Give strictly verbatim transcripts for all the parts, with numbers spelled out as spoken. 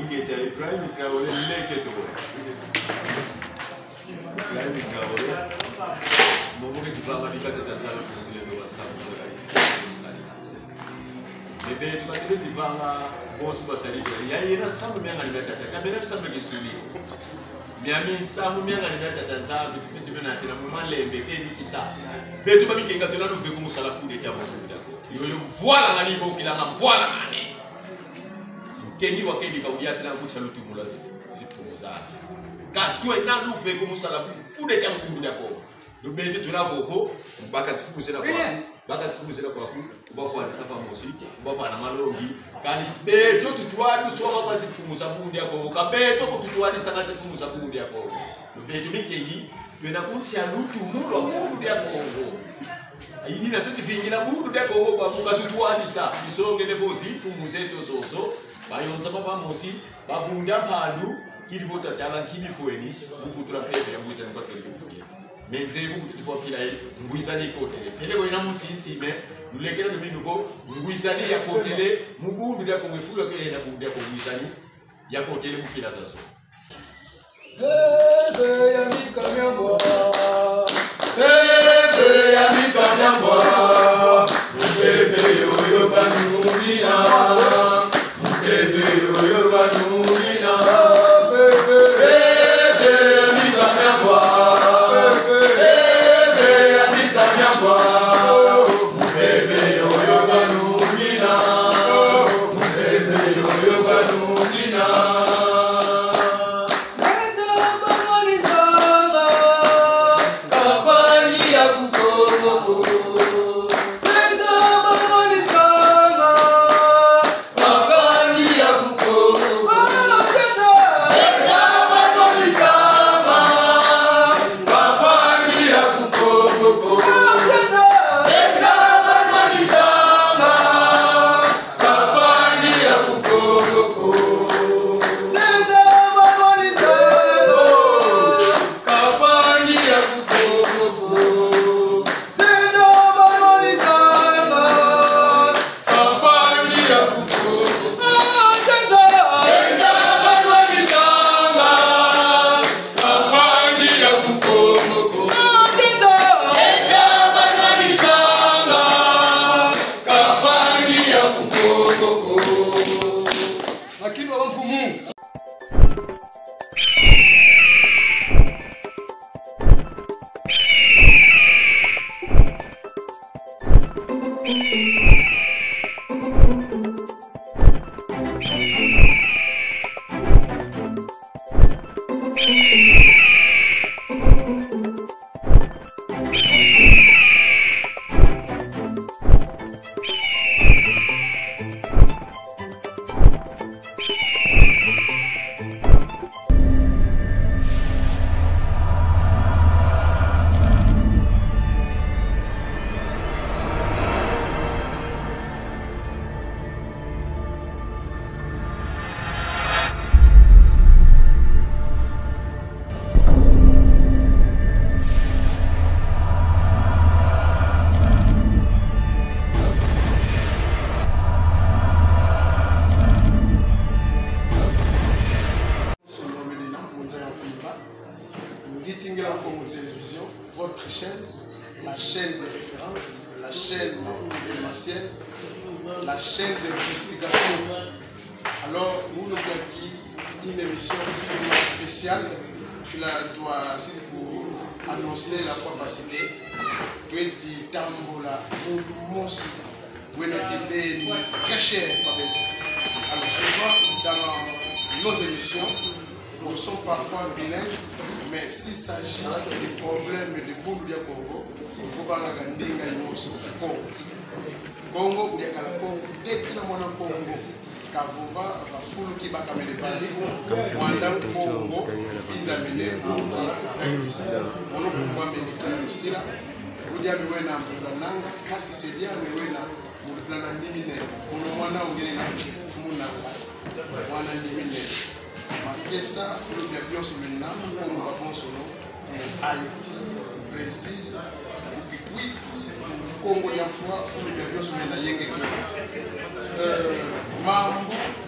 Ingeta, Ibrahim Traoré, leke to. Ibrahim Traoré. Momo ke kivanga bika Tata Nzambi kutulendo wa samu kwa sali. Bebe, tukatele bivanga bosi kwa sali. Ya yena samu miangali mia Tata. Kabele samu kisuli. Miami samu miangali mia Tata Nzambi, tufwete bena tena mu malembe, ke bikisa. Beto ba mikenga tena luve ku musala coup d'État mu Burundi ako. Yoyo mvwalangani, bokilanga mvwalangani. Nkengi wa Nkengi ka udiatela nkuti ya lutumula zimfumu za. Ka twena luve ku musala coup d'État mu Burundi ako. Lubete twena vovo, baka zimfumu zena kwa. Baka zimfumu zena kwaku, ubafwanisa pamosi, ubafwana malongi. Kani beto tutwadi uswama kwa zimfumu za Burundi ako. Ka beto ko tutwadisanga zimfumu za Burundi ako. Lubete mikengi, twena kunsi ya lutumu lwa Bundu dia Kongo. Yina tutivingila Bundu dia Kongo kwa mu ka tutwadisa, bisongele vo zimfumu zeto zozo, bayonzama pamosi, bavunda mpandu, kidi vo twatala nki bifweni, mu vutula mpeve ya ngwizani kwa twele kutuke. Menze bu kututi kwa kila ye, ngwizani ikotele. Pele ko yina mu nsi nsi me, lulekela luminu vo, ngwizani yakotele, mu Bundu dia Kongo, fulu yakele na Bundu dia Kongo, ngwizani yakotele mu kila zazo. Mpeve ya mika mia mbwa. Mpeve ya mika mia mbwa. Mpeve yoyo kanungina. Mpeve yoyo kanungina. Mpeve ya mika mia mbwa. Mpeve ya mika mia mbwa. Mpeve yoyo kanungina. Mpeve yoyo kanungina. Lakini baba mfumu. Solo lwena ngunza ya mvimba. Ngiti Ngila Kongo Télévision, votre chaîne, la chaîne de référence, la chaîne événementielle, la chaîne d'investigation. Alors, unu kiaki une émission purement spéciale que la doit, si vous annoncé la fois passée, que dit Tambola, Mundu Mosi, wena ke beni très cher pa beto. Alors souvent dans nos émissions, nous sommes parfois bilingues, mais s'il s'agit des problèmes de Bundu dia Kongo, il faut banga ndinga imosi, Kongo. Kongo udiakala Kongo, tekila mwana Kongo. Kavova, va fulu kibakamene bantu, Mwanda Kongo, binda mene, Kongo, zaikisa, mono kumba mene kala lusila, rudia miwena mbula nanga, kasi sedia miwena, mulupila na ndimine, mono mwana ungene na mfumu nanga, mwana ndimine. Makesa, fulu bia bionso mena, Kongo babonsono, Haïti, Brésil, Kikwit, Kongo ya mfwa, fulu bia bionso mena yenge kio. Euh, mambu,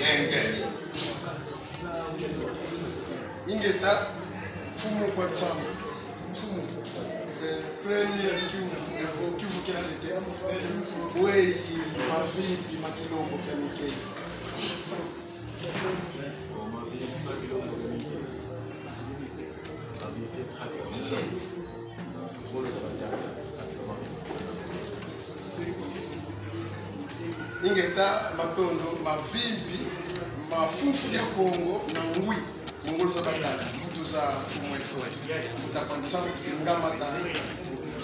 Yenge. Ingeta, mfumu kwa nsambu. Mfumu. Eh, premier kiuvu, evo kiuvu kia ntete. Weyi mavimpi ma kilombo kia mikenge. Ingeta, matondo mavimpi ma Fumfu dia Kongo na ngwi, mu ngolo za batata, mvutu za mfumu efu. Mbuta kwa nsambu, ngamata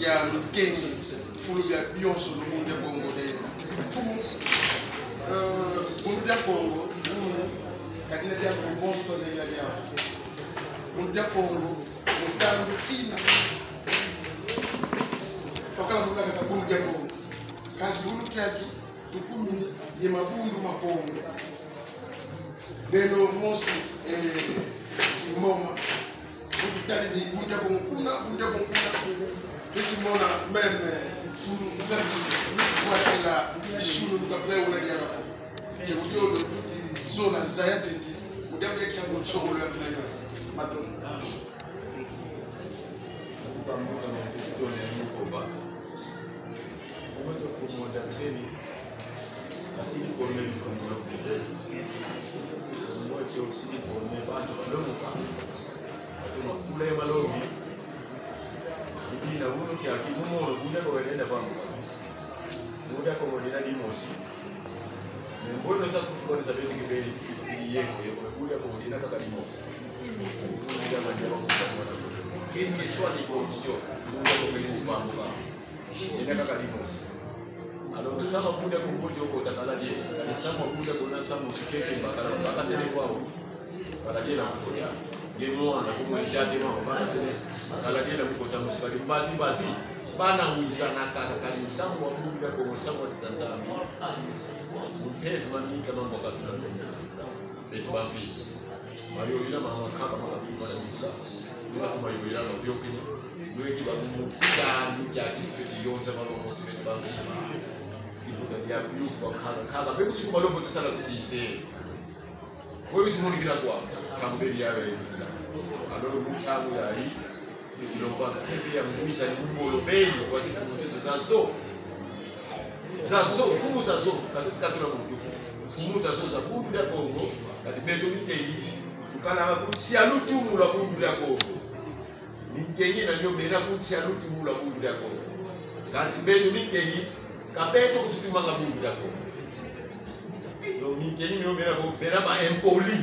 ya mikenge, fulu bia bionso, Bundu dia Kongo dia. Mfumu, eh, Bundu dia Kongo, Bundu, ka dina dia Kongo, bonso kwa zela dia. Bundu dia Kongo, mu tandu kina. Wakala mbuta kaka Bundu dia Kongo. Kansi wunu kiaki, tukumini ye mabundu ma Kongo. Beno mosi, eh, Simboma. Tutali ni Bundu dia Kongo kuna, Bundu dia Kongo kuna. Tuti mona même, eh, fulu, tutali ni, tutwatila bisunu, tuka pele wona diaka. Se udio lo tuti zola zaya tete. Udia mele kia motso wala pele. Mato. Tuka mbuta mfumu Tony Mukoba. Mfumu to mfumu wa Tatseni. Asili formé ni mfumu wa Tatseni. Mfumu wa Tatseni asili formé bantu balomuka. Bantu makula ya malongi. Idi na wunu kiaki, mu mono, Bundu dia Kongo dina bambu. Bundu dia Kongo dina dimosi. Mais mbono sa kufuka ni sa beto kibeni, kibeni yeko, yeko, Bundu dia Kongo dina kaka dimosi. Bundu dia Kongo dina kaka dimosi. Quelle que soit l'évolution, Bundu dia Kongo dina bambu. Dina kaka dimosi. Alors, samu Bundu dia Kongo ti okota kala die. Kadi samu Bundu dia Kongo na samu sikeke mbakala, mbakala sele kwau. Kala diela mu kota. Ye mwana, kumwe njate mwana, mbakala sele. Kala diela mu kota mu sikali mbazi, mbazi. Bana wiza na kala, kadi samu wa Bundu dia Kongo, samu wa Tata Nzambi. Mu mpeve ma mika mambu ka tuna. Beto bambi. Mayoyila ma makaba ma kabima na misa. Nuna ku mayoyila ma biokini. Nweki ba mu kiani kiaki feti yonza ma lomo si beto bambi. Ibuka dia biufu kwa kala. Kala. Beku tiku malombo tusala kusise. Wewe si moni kina kwa. Kambe bia ya. Alors, mu ntangu yayi. Ilomba mpeve ya ngwisa ni mu ngolo beno, kwa si mfumu zeto zazo. Zazo, mfumu zazo, katu, katu na muntu. Mfumu zazo za Bundu dia Kongo, kadi beto minkengi, tukalanga ku nsi ya lutumu lwa Bundu dia Kongo. Minkengi na mio bena ku nsi ya lutumu lwa Bundu dia Kongo. Kansi beto minkengi, ka beto kututumanga Bundu dia Kongo. Donc, minkengi mio bena ko, bena ba impoli.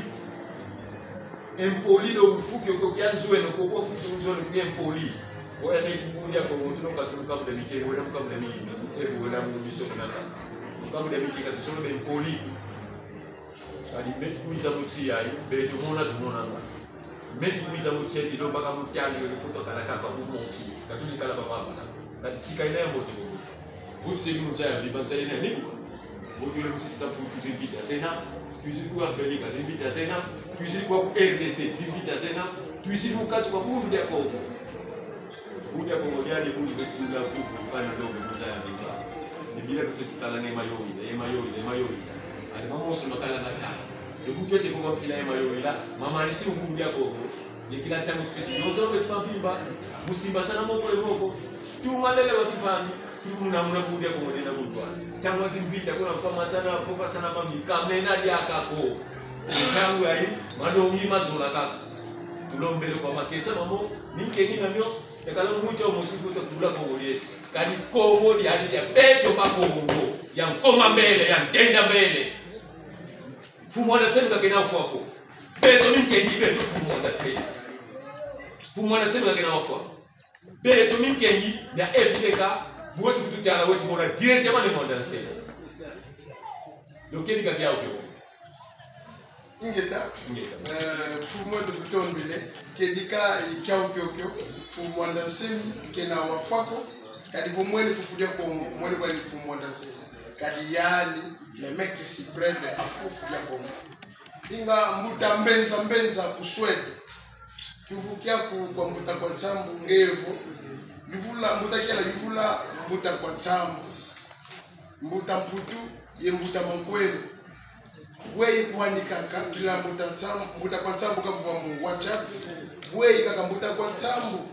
Impoli do ufuki oko kia nzweno koko kutu nzweno ku impoli. Oya neti Bundu dia Kongo tuna katu mu kabu dia mikenge, wena mu kabu dia mi-, ebu wena mu miso kunaka. Mu kabu dia mikenge ka tusolo be impoli. Kadi beto kwiza mu nsi yayi, beto mona tumonanga. Beto kwiza mu nsi yayi, tilomba ka mu kiandu yo, foto kala kaka mu mosi. Ka tuli kala bavamba. Kadi tika ina ya mbote. Vutu tedi mu nza ya mvimba, nza ina ni. Mbote le mu sisa fu tuzi mvita zena. Tuzi ku Afrika, zi mvita zena. Tuzi kwa ku R D C, zi mvita zena. Tuzi mu kati kwa Bundu dia Kongo. Bundu dia Kongo diadi Bundu dia tula vuvu kana ndombe mu nza ya mvimba. Ni bila kufeti kala ne mayoyila, ye mayoyila, ye mayoyila. Ale mamosi makala na kala. Ye bu twete kwa mpila ye mayoyila, mamanisi Bundu dia Kongo. Ye kila ntangu tufeti yonza beto bamvimba, mu simbasana moko ye moko. Tumalele wa kivani, tumuna muna Bundu dia Kongo dina butwa. Ntangu zi mvita, kuna mpama sana, popa sana mambi, ka mena diaka ko. Ntangu yayi, malongi mazola kaka. Tulombele kwa makesa mamo, minkengi na mio, Yakala muntu mosi futa kula Kongo dieto. Kadi Kongo diadi dia beto ba Kongo. Ya Nkoma Mbele, ya Ntenda Mbele. Mfumu Muanda Nsemi ka kena fwa ko. Beto minkengi, beto Mfumu Muanda Nsemi. Mfumu Muanda Nsemi ka kena fwa ko. Beto minkengi, na F D K, bu wetu kututala, wetu mona directement ni Muanda Nsemi. Donc, kedika kiau kio. Ingeta. Ingeta. Eh, mfumu wetu tutondele. Kedika i kiau kio kio. Mfumu Muanda Nsemi kena wa fwa ko. Kadi vo mwene fufu dia Kongo, mwene kwani Mfumu Muanda Nsemi. Kadi yani, le maître suprême a fufu dia Kongo. Inga mbuta Mbenza Mbenza ku Suède. Kiuvu kiaku kwa mbuta kwa Nsambu ngeye vo: Yuvula, mbuta kiala, yuvula mbuta kwa Nsambu. Mbuta Mputu ye mbuta Mankwelo. Bweyi kwani kaka, kila mbuta Nsambu, mbuta kwa Nsambu kavova mu WhatsApp. Bweyi kaka mbuta kwa Nsambu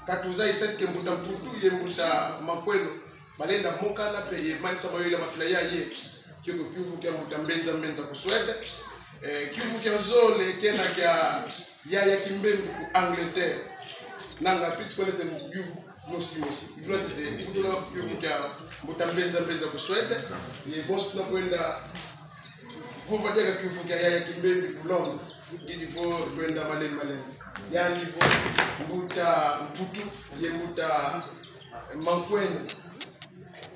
katuzayisa est-ce que mbuta Mputu ye mbuta Mankwelo balenda mokana mpe ye manisa mayela ma tula yayi? Kiokio kiuvu kia mbuta Mbenza Mbenza ku Suède. Eh, kiuvu kia zole kena kia yaya Kimbembe ku Angleterre. Nanga tuti kwelete mu biuvu mosi mosi. Ivula tite, vutula kiuvu kia mbuta Mbenza Mbenza ku Suède. Ye bonso tuna kwenda vova diaka kiuvu kia yaya Kimbembe ku Londres. Ngidi vo kwenda malembe malembe. Yandi vo mbuta Mputu ye mbuta Mankwelo.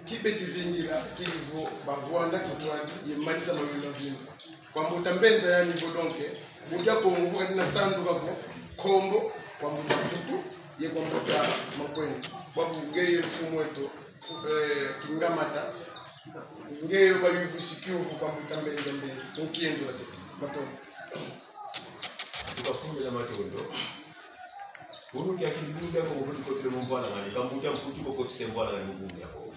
Kibeti vingila, kidi vo bavwanda kintwadi ye manisa mayela mavimba. Kwa mbuta Mbenza yani vo donc, mu dia Kongo vo ka dina sanduka ko, nkombo kwa mbuta Mputu ye kwa mbuta Mankwelo. Bwabu ngeye mfumu wetu, fu-, eh, Kingamata. Ngeye bayuvwisi kiuvu kwa mbuta Mbenza Mbenza. Nkienzo ate. Matondo. Tukafumbila matondo. Unu kia kimbunda ko, unu kotele mu mvwalangani, ka mbuta Mputu ko kotise mvwalangani mu Bundu dia Kongo.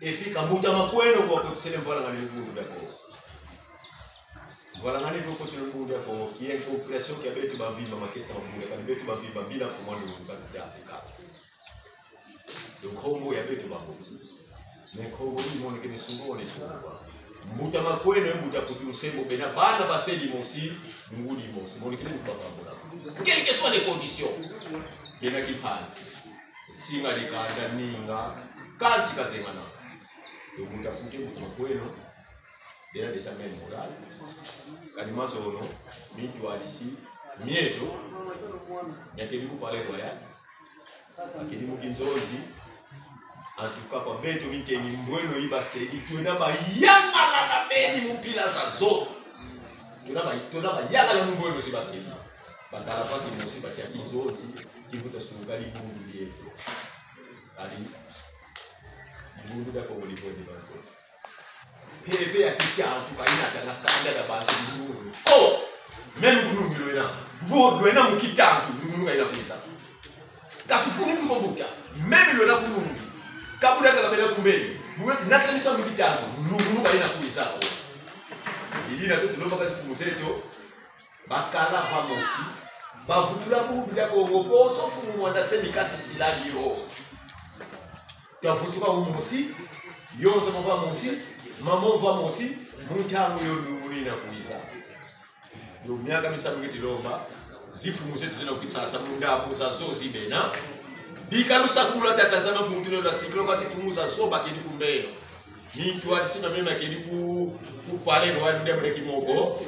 Et puis ka mbuta Mankwelo ko kotisele mvwalangani mu Bundu dia Kongo. Mvwalangani vo kotele mu Bundu dia Kongo, ki incompréhension kia beto bamvimba, makesa ma Bundu dia, kadi beto bamvimba, mbila mfumu anu mu Bundu dia Afrika. Donc, nkombo ya beto babo. Mais nkombo yi monekene sungo, wane sungo kwa. Mbuta Mankwelo, mbuta Mputu Nsembo, bena bana ba se dimosi, ngudi mosi. Monekene mu bapambola. Quelles que soient les conditions. Bena kimpani. Singa dikanda ninga, kansi kazengana. Yo mbuta Mputu, mbuta Mankwelo. Bena déjà même moral. Kadi mazono, mintwadisi mieto, miakedi ku Palais Royal. Akedi mu kinzonzi. En tout cas, kwa beto minkengi, mbweno yi basedi, twena bayangalala beni mu mpila zazo. Twena ba-, twena bayangalala mu mbweno zi basedi. Bakala mpasi mosi batia kinzonzi, kivuta sunga dibundu dieto. Kadi dibundu dia Kongo dikwende bantu. Mpeve ya kitantu ka yina kana kanda dia bantu ndungunu. Oh! Même ku Nungi lwena. Vo lwena mu kitantu, ndungunu ka yina kwiza. Ka tufunu tu ko mbuta. Même lwena ku Nungi. Ka buda kaka bena ku Mbeni. Bu weti nata misa mu kitantu, ndungunu ka yina kwiza ko. I dina tu tulomba ka zimfumu zeto. Bakala va mosi, bavutula Bundu dia Kongo, bonso Mfumu Muanda Nsemi kasisila dio. Twavutuka umosi, yonso mo va mosi, mamo va mosi, mu ntangu yo ndungunu yina kwiza. Yo miaka misamu keti lomba, zimfumu zeto zina ku Kinshasa, mu ndambu zazo zi bena. Bika lusakumunu lwa Tata Nzambi, mpungu tino lwa sikilo kwa zimfumu zazo bakedi ku Mbeno. Mintwadisi mia mema kedi ku, ku Palais Royal, mu diambu dia kimoko.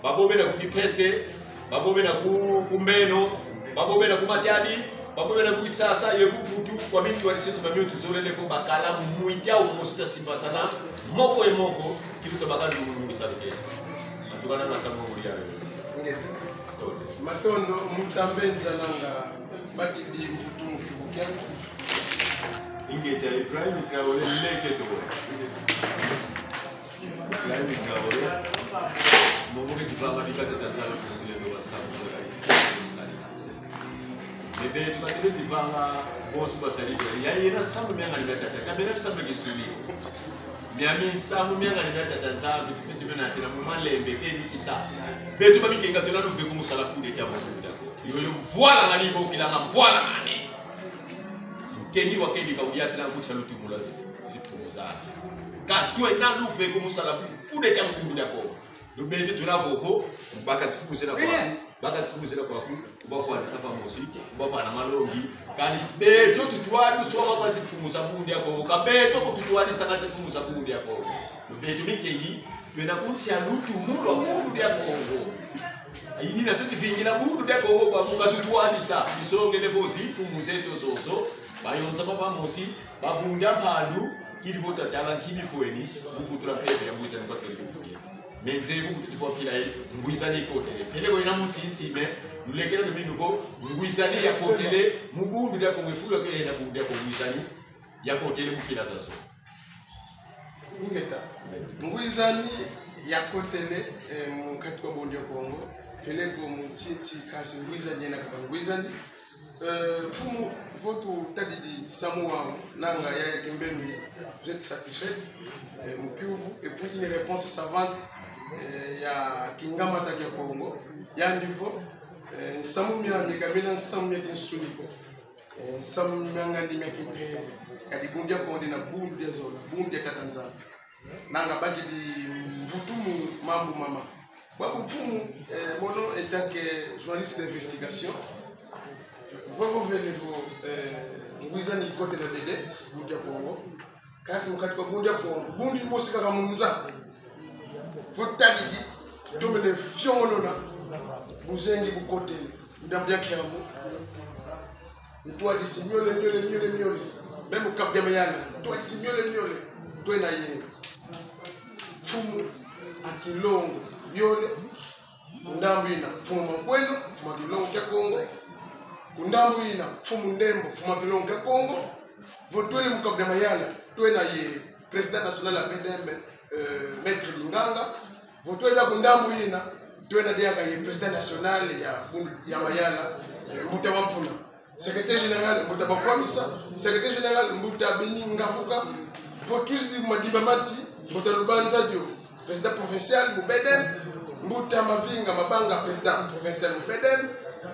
Babo bena ku Kimpese, babo bena ku, ku Mbeno, babo bena ku Matadi, babo bena ku Kinshasa, ye ku Mputu, kwa mintwadisi mia mio tuzolele vo bakala mu mwita umosi, twasimbasana, moko ye moko, kilu twabaka ndungunu mu salu kieto. Atukana masamu nguri yayo. Nge. Tole. Matondo, mbuta Mbenza nanga, bakidi mvutu mu kiuvu kiaku. Ingeta, Ibrahim Traoré, nleke to. Ingeta. Ibrahim Traoré, momo ke kivanga di ka Tata Nzambi kutule ndo wa samu kwa kali. Bebe, tukatule bivanga, bonso basali kwa. Ya yena samu miangali mia tata, ka bena samu kisuli. Miami samu miangali mia Tata Nzambi, tufwete bena tena mu malembe, keni kisa. Beto ba mikenga twena luve ku mu sala coup d'État mu Bundu dia Kongo. Yoyo mvwalangani bokilanga mvwalangani. Keni wa keni ka udia tena kucha lutumula zimfumu za. Ka twena luve ku mu sala coup d'État mu Bundu dia Kongo. Lubete twena vovo, mbaka zimfumu zena kwa. Ba kazifumuzila kwaku, kubafwanisa pamosi, kubavana malongi. Kani beto tutwadi uswa kwa zimfumu za Bundu dia Kongo. Ka beto ko tutwadisanga zimfumu za Bundu dia Kongo. Beto minkengi, twena ku nsi a lutumu lwa Bundu dia Kongo. Yina tutivingila Bundu dia Kongo kwa mu ka tutwadisa. Bisongele vo zimfumu zeto zozo, bayonzama pamosi, bavunda mpandu, kidi vo twatala nki bifweni, mu vutula mpeve ya ngwizani kwa twele kukudia. Menze bu kuti tifwa kila yi, ngwizani ikotele. Peleko yina mu nsi a nsi, mais lulekela luminu vo ngwizani yakotele mu Bundu dia Kongo, e fulu yakele yena Bundu dia Kongo, ngwizani yakotele mu kila zazo. Ingeta. Ngwizani yakotele, eh, mu nkati kwa Bundu dia Kongo. Peleko mu nsi a nsi, kansi ngwizani yena kaka ngwizani. Eh, mfumu, vo tutadidi nsamu wau, nanga yaya Kimbembe, vous êtes satisfaite, eh, mu kiuvu, et puis une réponse savante, eh, ya kingamata kia Kongo, yandi vo, eh, nsamu miami ka mina nsamu mia kinsuni ko. Eh, nsamu mia ngani mia kimpeve, kadi Bundu dia Kongo dina Bundu dia zola, Bundu dia Tata Nzambi. Nanga bakidi mvutu mu mambu mama. Bwabu mfumu, eh, mono en tant que journaliste d'investigation, vo vovele vo, eh, ngwizani ikotele dede, Bundu dia Kongo. Kansi mu kati kwa Bundu dia Kongo, bundu imosi kaka mu nza. Vo tadidi, tomene fiongonona, buzengi bukotele, ndambu dia kiamu. Ntwadisi miole, miole, miole, miole. Même Kapu dia Mayala, ntwadisi miole, miole. Twena ye. Mfumu a Kilongo, miole. Ku ndambu yina, Mfumu Mankweno, Mfumu a Kilongo kia Kongo. Ku ndambu yina, Mfumu Ndembo, Mfumu a Kilongo kia Kongo. Vo twele mu Kapu dia Mayala, twena ye président national ya B D M, euh, Maître Dinganga. Vo twele ku ndambu yina, twena diaka ye président national ya Bundu dia Mayala, euh, Mbuta Bampuna. Secrétaire général, Mbuta Bakwamisa. Secrétaire général, Mbuta Beni Ngavuka. Vo twizidi ku Madimba Mati, Mbuta Lubanza Dio, président provincial mu B D M. Mbuta Mavinga Mabanga, président provincial mu B D M.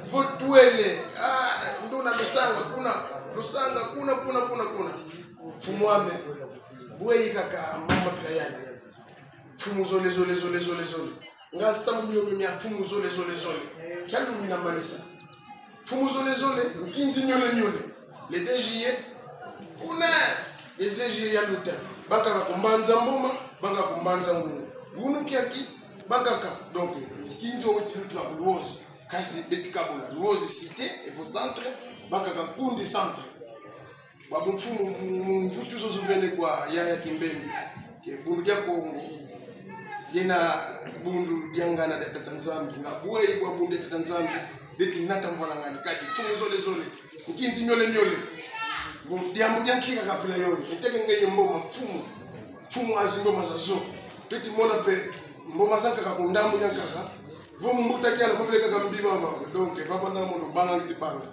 Vo twele, ah, nduna Lusanga kuna, Lusanga kuna, kuna, kuna, kuna. Mfumu ame, bweyi kaka mama pila yandi. Mfumu zole, zole, zole, zole, zole. Nga samu mio, mio mia mfumu zole, zole, zole. Kialu mina manisa. Mfumu zole, zole, nkinzi miole, miole. Le deux juillet. Kuna, le deux juillet yaluta. Bankaka ku Mbanza Mboma, bankaka ku Mbanza Ngungu. Wunu kiaki, bankaka. Donc, nkinzi wo tilutila ku Luozi. Kansi beti kabula Luozi cité, Evo centre, bankaka Nkundi centre. Bwabu mfumu, mu, mu mvutu zozo vene kwa yaya Kimbembe. Ke Bundu dia Kongo, yena Bundu dia ngana dia Tata Nzambi. Nga bweyi bwa Bundu dia Tata Nzambi, beti nata mvwalangani. Kadi mfumu zole zole, nkinzi miole miole. Mu diambu dia nkika kapila yoyo. Eteke ngeye mboma mfumu. Mfumu azi mboma zazo. Tweti mona mpe mboma zankaka ku ndambu dia nkaka. Vo mbuta kiala, vo vele kaka mbi mama. Donc, vava na mono banga ngiti banga.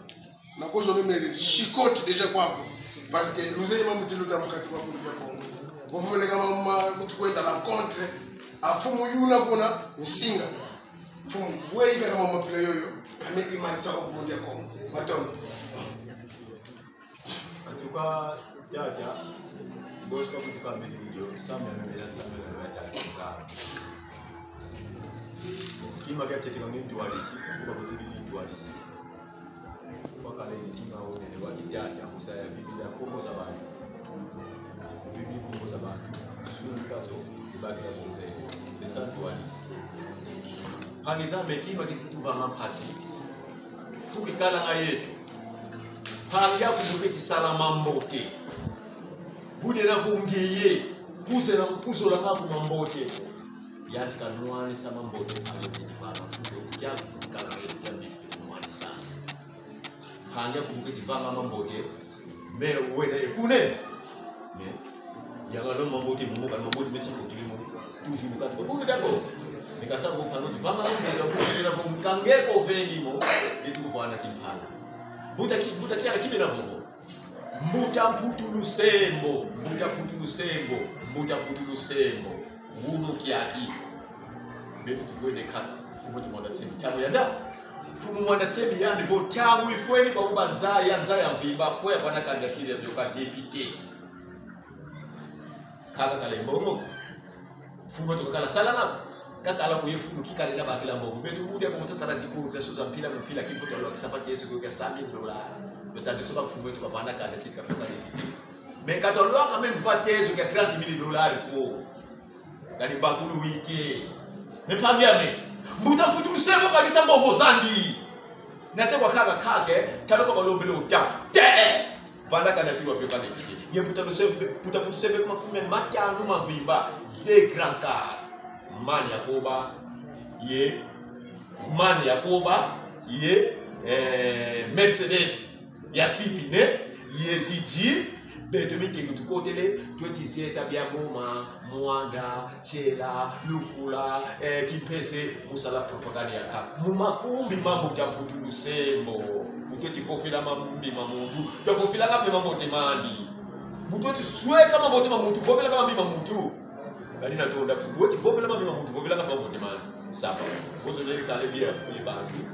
Na kozo memele chicote déjà kwaku. Parce que luzeye mambu ti luta mu kati kwa Bundu dia Kongo. Vo vele kama ma, kuti kwenda rencontre. A mfumu yuna kuna nsinga. Mfumu, bweyi kaka mama pila yoyo, ka meti manisa kwa Bundu dia Kongo. Matondo. En tout cas, tata, bosi ka kutuka midi video, samu ya meme ya samu ya meme ya tata. Kima kia tete kama ntwadisi, kuka kutu di ntwadisi. Kwa kala ni kima wonene wa kitata, musa ya Biblia, nkumbu za bantu. Biblia, nkumbu za bantu. Suni kazo, ibaki na zonze. C'est ça, ntwadisi. Mpangi zame, kima kitutuvanga mpasi. Tukikalanga yeto. Mpangi aku mu keti sala mambote. Buna na vo ngeye, kuzela, kuzola maku mambote. Yantika nwanisa mambote, ale keti vanga fuko, kia fuko kala yeto, kia mbi feti nwanisa. Mpangi aku mu keti vanga mambote. Mais wena ekune. Mais yanga lo mambote mu, kana mambote meti ko tulimo. Toujours mu kati. Obu dako. Mais ka sa vo mpangi oti vanga mambote, obu dako, mpangi ko veni mo. Yetu kuvana kimpangi. Mbuta ki, mbuta kiala kimena vo. Mbuta Mputu Lusembo, Mbuta Mputu Lusembo, Mbuta Mputu Lusembo. Wunu kiaki. Beto tuvwene kaka. Mfumu wetu Muanda Nsemi, ntangu yanda. Mfumu Muanda Nsemi yandi vo ntangu ifweni kwa uba nza ya, nza ya mvimba, fwe ya vana candidature ya vioka député. Kala kala imbongo. Mfumu wetu kakala sala na. Kakala ko ye fulu kikala na bakila mbongo. Beto mu dia ko muta sala zikonza suza mpila mu mpila, kivuta lwakisa mpate Yezu ko kia cent mille dollars. Beto tadi soka mfumu eto kavana kanda tika fika député. Mais ka twalwaka même mpate Yezu kia trente mille dollars ko. Kadi bakulu wike. Mais pambia me. Mbuta Mputu Lusembo kabisa mbongo zandi. Nate kwa kaka kake, talo kwa balombele otia. Te! Vanda kana piwa vyo kane kike. Ye Mbuta Lusembo, Mbuta Mputu Lusembo kuma kume matanu mavimba. Deux grands cars. Man ya koba. Ye. Man ya koba. Ye. Eh, Mercedes. Ya six pneus, ye zi Jeep, beto mitengu tukotele, tweti zeta bia Goma, Mwanda, Tshela, Lukula, eh, Kimpese, mu sala propaganda ya kaka. Mu makumbi ma Mbuta Mputu Lusembo. Mu tweti vovela mambi ma muntu, twavovelanga mpe mambote mandi. Mu tweti sweka mambote ma muntu, vovelanga mambi ma muntu. Kadi na tonda fu, mu tweti vovela mambi ma muntu, vovelanga mambote mandi. Samba. Bozo nele kale bia, ye bantu.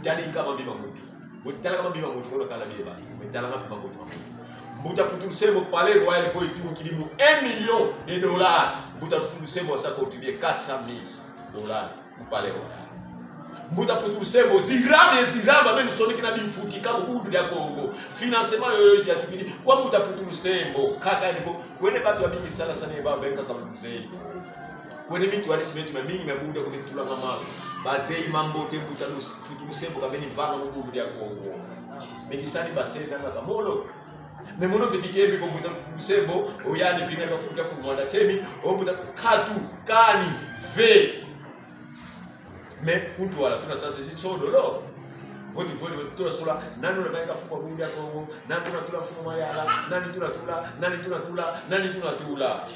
Tali ka mambi ma muntu. Weti talanga mambi ma muntu, kono kala bia ba. Weti talanga mpe mambote ma muntu. Mbuta Mputu Lusembo, Palais Royal vo itungidi mu un million de dollars. Mbuta Mputu Lusembo wasa contribuer quatre cent mille dollars mu Palais Royal. Mbuta Mputu Lusembo, zirame, zirame, beno sonikina bimfuti ka mu Bundu dia Kongo. Financement yoyo yatukidi kwa Mbuta Mputu Lusembo. Kaka ni vo, kwene bantu ya mingi sala sana ba benga ka mu zeyi. Kwene mitwadisi mieto mia mingi mia Bundu ko mitulanga malu. Bazeyi mambote Mbuta Lus-, Mputu Lusembo kabeni vanga mu Bundu dia Kongo. Mikisani basenda nga kamolo. Mais mono ke dikembe ko Mbuta Lusembo, o yani vinga kwa futa fu Mwanda Nsemi, o Mbuta katu, kani, ve. Mais, kuntwala, tuna sasa zi nsodolo. Voti, voti, voti, tuna sola, nani una baika fuka Bundu dia Kongo, nani tuna tula fuka Mayala, nani tuna tula, nani tuna tula, nani tuna tula.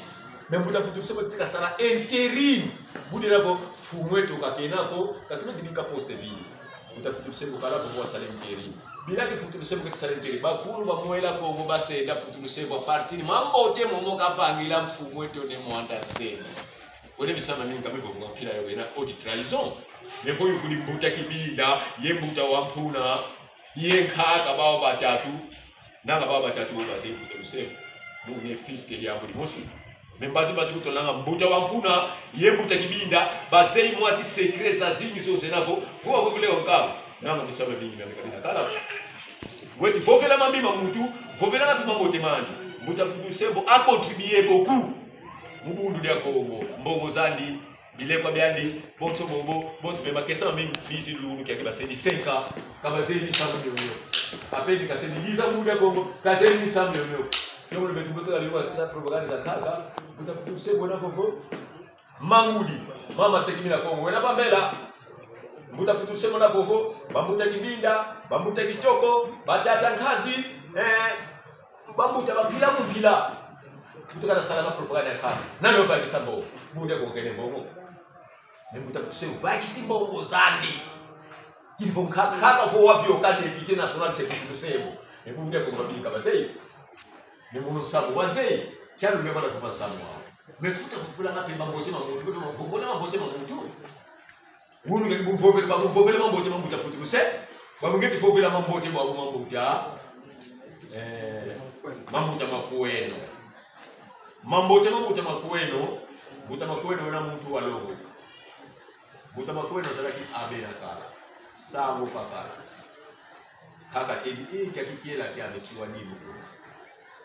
Mais Mbuta Mputu Lusembo tika sala intérim. Budi na vo, fumu eto kakena ko, katuna dibika poste vide. Mbuta Mputu Lusembo kala vo wasala intérim. Bila ke Mputu Lusembo keti sala intérim. Bakulu ba Mwela Kongo basenda Mputu Lusembo à partir mambote momo kavangila mfumu eto Ne Mwanda Nsemi. Wele misamu mingi kami vo mpila yo bena haute trahison. Mais vo yuvudi Mbuta Kibinda, ye Mbuta wa Mpuna, ye nkaka bawu batatu, nanga bawu batatu bo bazeyi Mbuta Lusembo. Mu ne fils ke diambu dimosi. Mais mbazi mbazi kutolanga Mbuta wa Mpuna, ye Mbuta Kibinda, bazeyi mwa zi secret zazingi zo zena vo, vo, vo, vule onkama. Nanga misamu mingi mia mika mina kala. Weti vovela mambi ma muntu, vovela na mambote mandi. Mbuta Mputu Lusembo a contribuer beaucoup. Mu Bundu dia Kongo, mbongo zandi, bilekwa biandi, bonso bobo, bonso bema kesa mi, bizi lulu kia ke baseni cinq ans, ka bazeni misamu mio mio. Apeni kaseni biza Bundu dia Kongo, kazeni misamu mio mio. Ndio betu betu aliwa sila propaganda za kaka, Mbuta Mputu Lusembo na vovo. Mangudi, mama seki mina Kongo, wena bambela. Mbuta Mputu Lusembo na vovo, ba Mbuta Kibinda, ba Mbuta Kitoko, ba Tata Nkazi, eh, ba Mbuta ba mpila mu mpila. Mbuta kana sala na propaganda ya kaka. Nani ovakisa mbongo? Bundu dia Kongo kena mbongo. Mais Mbuta Mputu Lusembo vakisi mbongo zandi. Il faut kaka, kaka vo wavioka député national c'est Mputu Lusembo. Mais Bundu dia Kongo babinga bazeyi. Mais mono nsamu wa nzeyi. Kia lumema na kuma nsamu wa. Mais tuta vovela na mpe mambote ma muntu, vovela mambote ma muntu. Wunu ngeti bu mvovele, ba mvovele mambote ma Mbuta Mputu Lusembo. Ba ngeti vovela mambote ma, ma Mbuta. Eh, ma Mbuta Makweno. Mambote ma Mbuta Makweno. Mbuta Makweno wena muntu wa longo. Mbuta Makweno azalaki abbé na kala. Sango kakala. Kaka tedi, eh, kia kikiela kia mesi wa dimu.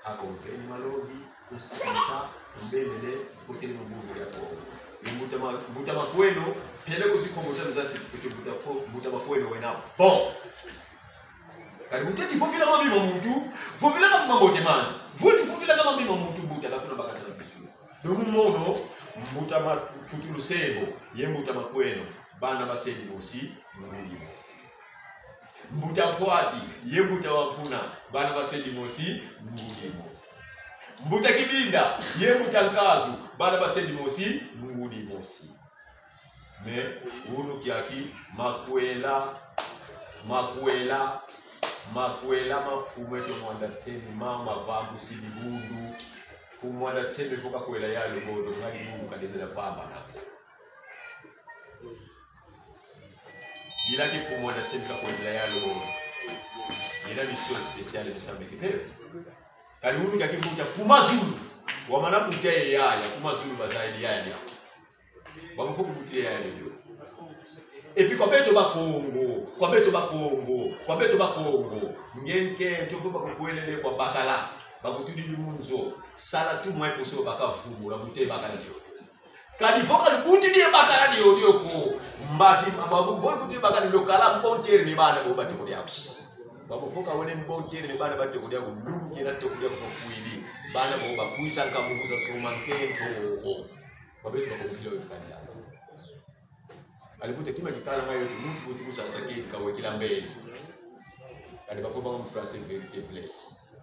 Ako mveni malongi, kusikisa, mbelele, kutele mu Bundu dia Kongo. Ye Mbuta Ma-, Mbuta Makweno, pele kusi Kongo za za tiki Mbuta Ko-, Mbuta Makweno wena. Bon. Kadi bu teti vovela mambi ma muntu, vovela na mambote mandi. Vo ti vovela na mambi ma muntu, Mbuta, katuna bakasa na bisu. Donc, mono, Mbuta Mas-, Mputu Lusembo, ye Mbuta Makweno, bana baseni mosi, mubili mosi. Mbuta Mfwati, ye Mbuta wa Mpuna, bana baseni mosi, ngudi mosi. Mbuta Kibinda, ye Mbuta Nkazu, bana baseni mosi, ngudi mosi. Mais, wunu kiaki, makwela, makwela, makwela ma mfumu eto Mwanda Nsemi, ma mavambusi dibundu. Mfumu Mwanda Nsemi vo kakwela ya Lobondo, ngadi bundu kadendela vamba nako. Bila ke mfumu Mwanda Nsemi kakwendela ya Lobondo. Yena mission spéciale misamu mia kipele. Kadi wunu kiaki Mbuta Kuma Zulu. Wamana Mbuta ye yaya, Kuma Zulu bazayidi yaya. Babo faut kubuta yawu. Et puis kwa beto Bakongo, kwa beto Bakongo, kwa beto Bakongo, nge nkento faut bakukwelele kwa bakala, bakutudidi mu nzo, sala tout moyen possible baka vumula, buta bakala diodio. Kadi vo ka lubutidi bakala diodio ko, mbazi, babo, vo lubutidi bakala diodio, kala mbontere ne bana bo ba toko diaku. Babo faut ka wena mbontere ne bana ba toko diaku, lumbu kiena toko diaku vo fwidi, bana bo bakwiza nkamukuza nsoma nkento. Kwa beto Bakongo mpila yo kanda. Kadi buta kima kikalanga yo ti muntu, muntu kusasa ke kawe kila mbele. Kadi bavovanga mu français vérité blesse.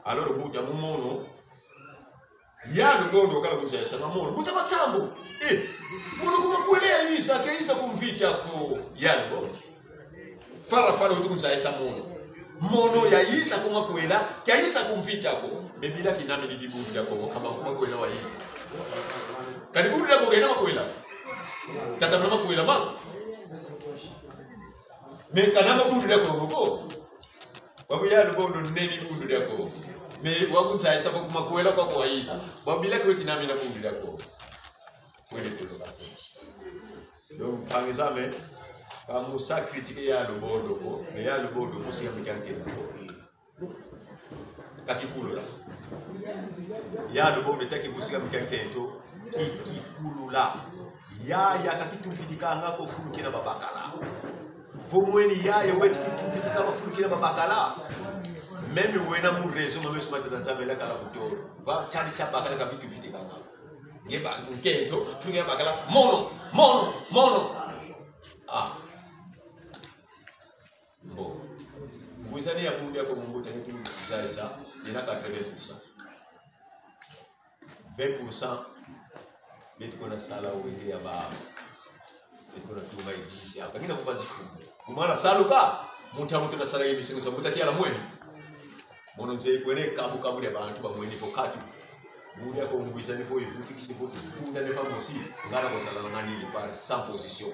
Alors buta mu mono, ya Lubondo kala kunzayisa na mono. Buta Matsambu. Eh, mono ku makwela yayiza, ke yayiza ku mvita ko. Ya Lubondo. Fara fara utu kunzayisa mono. Mono yayiza ku makwela, ke yayiza ku mvita ko. Mais bila kinamini Bundu dia Kongo, kama ku makwela wayiza. Kadi Bundu dia Kongo kena makwela. Tata na makwela ma. Mais kana ma Bundu dia Kongo ko. Babo ya Lubondo neni Bundu dia Kongo. Mais wakunzayisa vo ku makwela kwaku wayiza. Babo bila ke weti namina Bundu dia Kongo. Kwele tolo kasi. Donc, par exemple, ka musa critiquer ya Lubondo ko, mais ya Lubondo musi ya mikanke ko. Ka kikulula. Ya Lubondo taki musi ya mikanke to, ki, kikulula. Yaya ka kitumbidikanga ko fulu kina babakala. Vo mweni yaya weti kitumbidika ba fulu kina babakala. Même wena mu réseau, mame sima tata Nzambe la kala kutoro. Ba kali sa bakala ka kitumbidikanga. Nge ba nkento, fulu kina bakala, mono, mono, mono. Ah. Bon. Ngwizani ya Bundu dia Kongo tene tu zaisa, ina quatre-vingts pour cent. Vingt pour cent, beto kuna sala wenge ya ba. Beto kuna tunga église ya. Kangina kupazi kumu. Kumana saluka, muntu ya muntu na sala ye misingu sa buta kiala mweni. Mono nze kwene kabu kabu dia bantu bamweni vo katu. Bundu dia Kongo ngwizani vo ivutu kisi vo tunda ne famosi, ngana kwa sala na nani par sans position.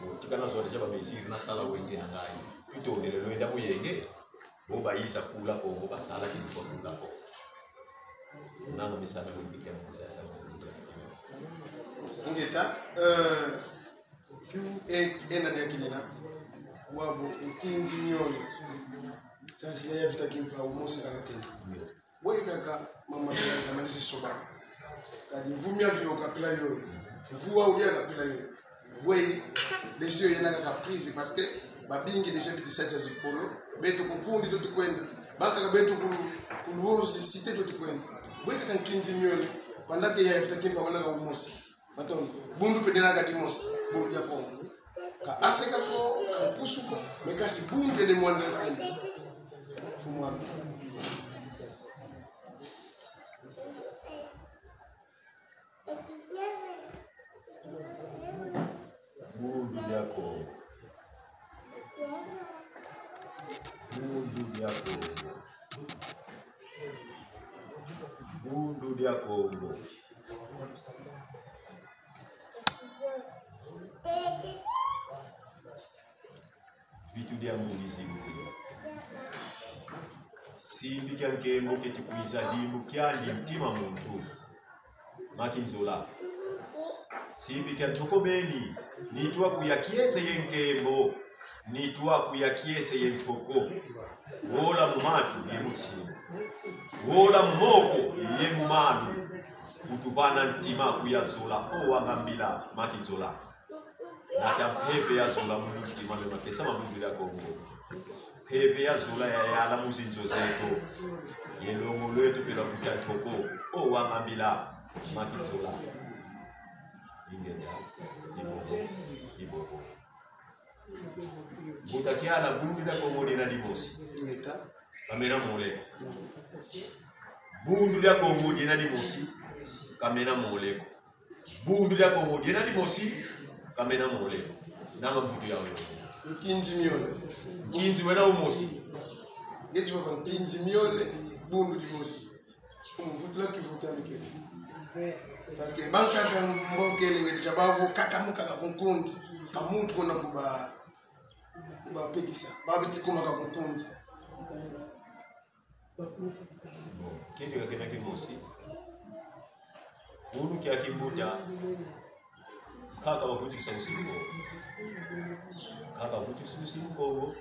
Bon, tika na zwa déjà ba mesures na sala wenge na ngai. Tutondele lwenda mu yenge. Bo bayiza kula Kongo, basala kidi kwa kula Kongo. Nanga misala mwe bike mu kusa ya sala. Ingeta, euh, kiu e, ena dia kinina. Wabo, nkinzi miole. Kansi ya Vita Kimpa, umosi kana kena. Bwe kaka mama ya manisi soba. Kadi mvu mia vioka pila yo. Mvu wa ulia ka pila yo. Bwe décision yena kaka prise parce que babingi déjà biti sasa zikolo. Beto ku nkundi tuti kwenda. Baka ka beto ku, ku Luozi cité tuti kwenda. Bwe kaka nkinzi miole. Pendant que ya Vita Kimpa wana ka umosi. Matondo. Bundu mpe dina kaka dimosi, Bundu dia Kongo. Ka aseka ko, ka mpusu ko, mais kasi Bundu yandi mwanda nsemi. Fu mwanda. Bundu dia Kongo. Bundu dia Kongo. Bundu dia Kongo. Vitu dia mbuzi zibuki. Simbi kia nkembo keti kwiza dimbu kiandi ntima muntu. Maki nzola. Simbi kia ntoko beni, nitu aku ya kiese ye nkembo, nitu aku ya kiese ye ntoko. Wola mu matu ye mu ntima. Wola mu moko ye mu malu. Utuvana ntima aku ya zola, o wanga mbila, maki nzola. Nata mpeve ya zola mu ntima mia makesa ma Bundu dia Kongo. Mpeve ya zola yayala mu zinzo zeto. Ye longo lweto pela kuta ntoko. O wanga mbila, maki nzola. Ingeta, iboko, iboko. Mbuta kiala, Bundu dia Kongo dina dimosi. Ingeta. Ka mena mole ko. Bundu dia Kongo dina dimosi. Ka mena mole ko. Bundu dia Kongo dina dimosi, ka mena mole. Nanga mvutu yau yo. Nkinzi miole. Nkinzi wena umosi. Nge ti vava nkinzi miole, Bundu dimosi. Mvutu la kivu kia mikele. Parce que bankaka mbokele weti bavo kaka mu kaka ku nkundi. Ka muntu kona kuba, kuba pekisa. Babiti kuma kaka ku nkundi. Bon, kindi ka kena kimosi. Unu kia kimbuta, Nkaka bavutukisa usiku Kongo. Nkaka bavutukisa usiku Kongo.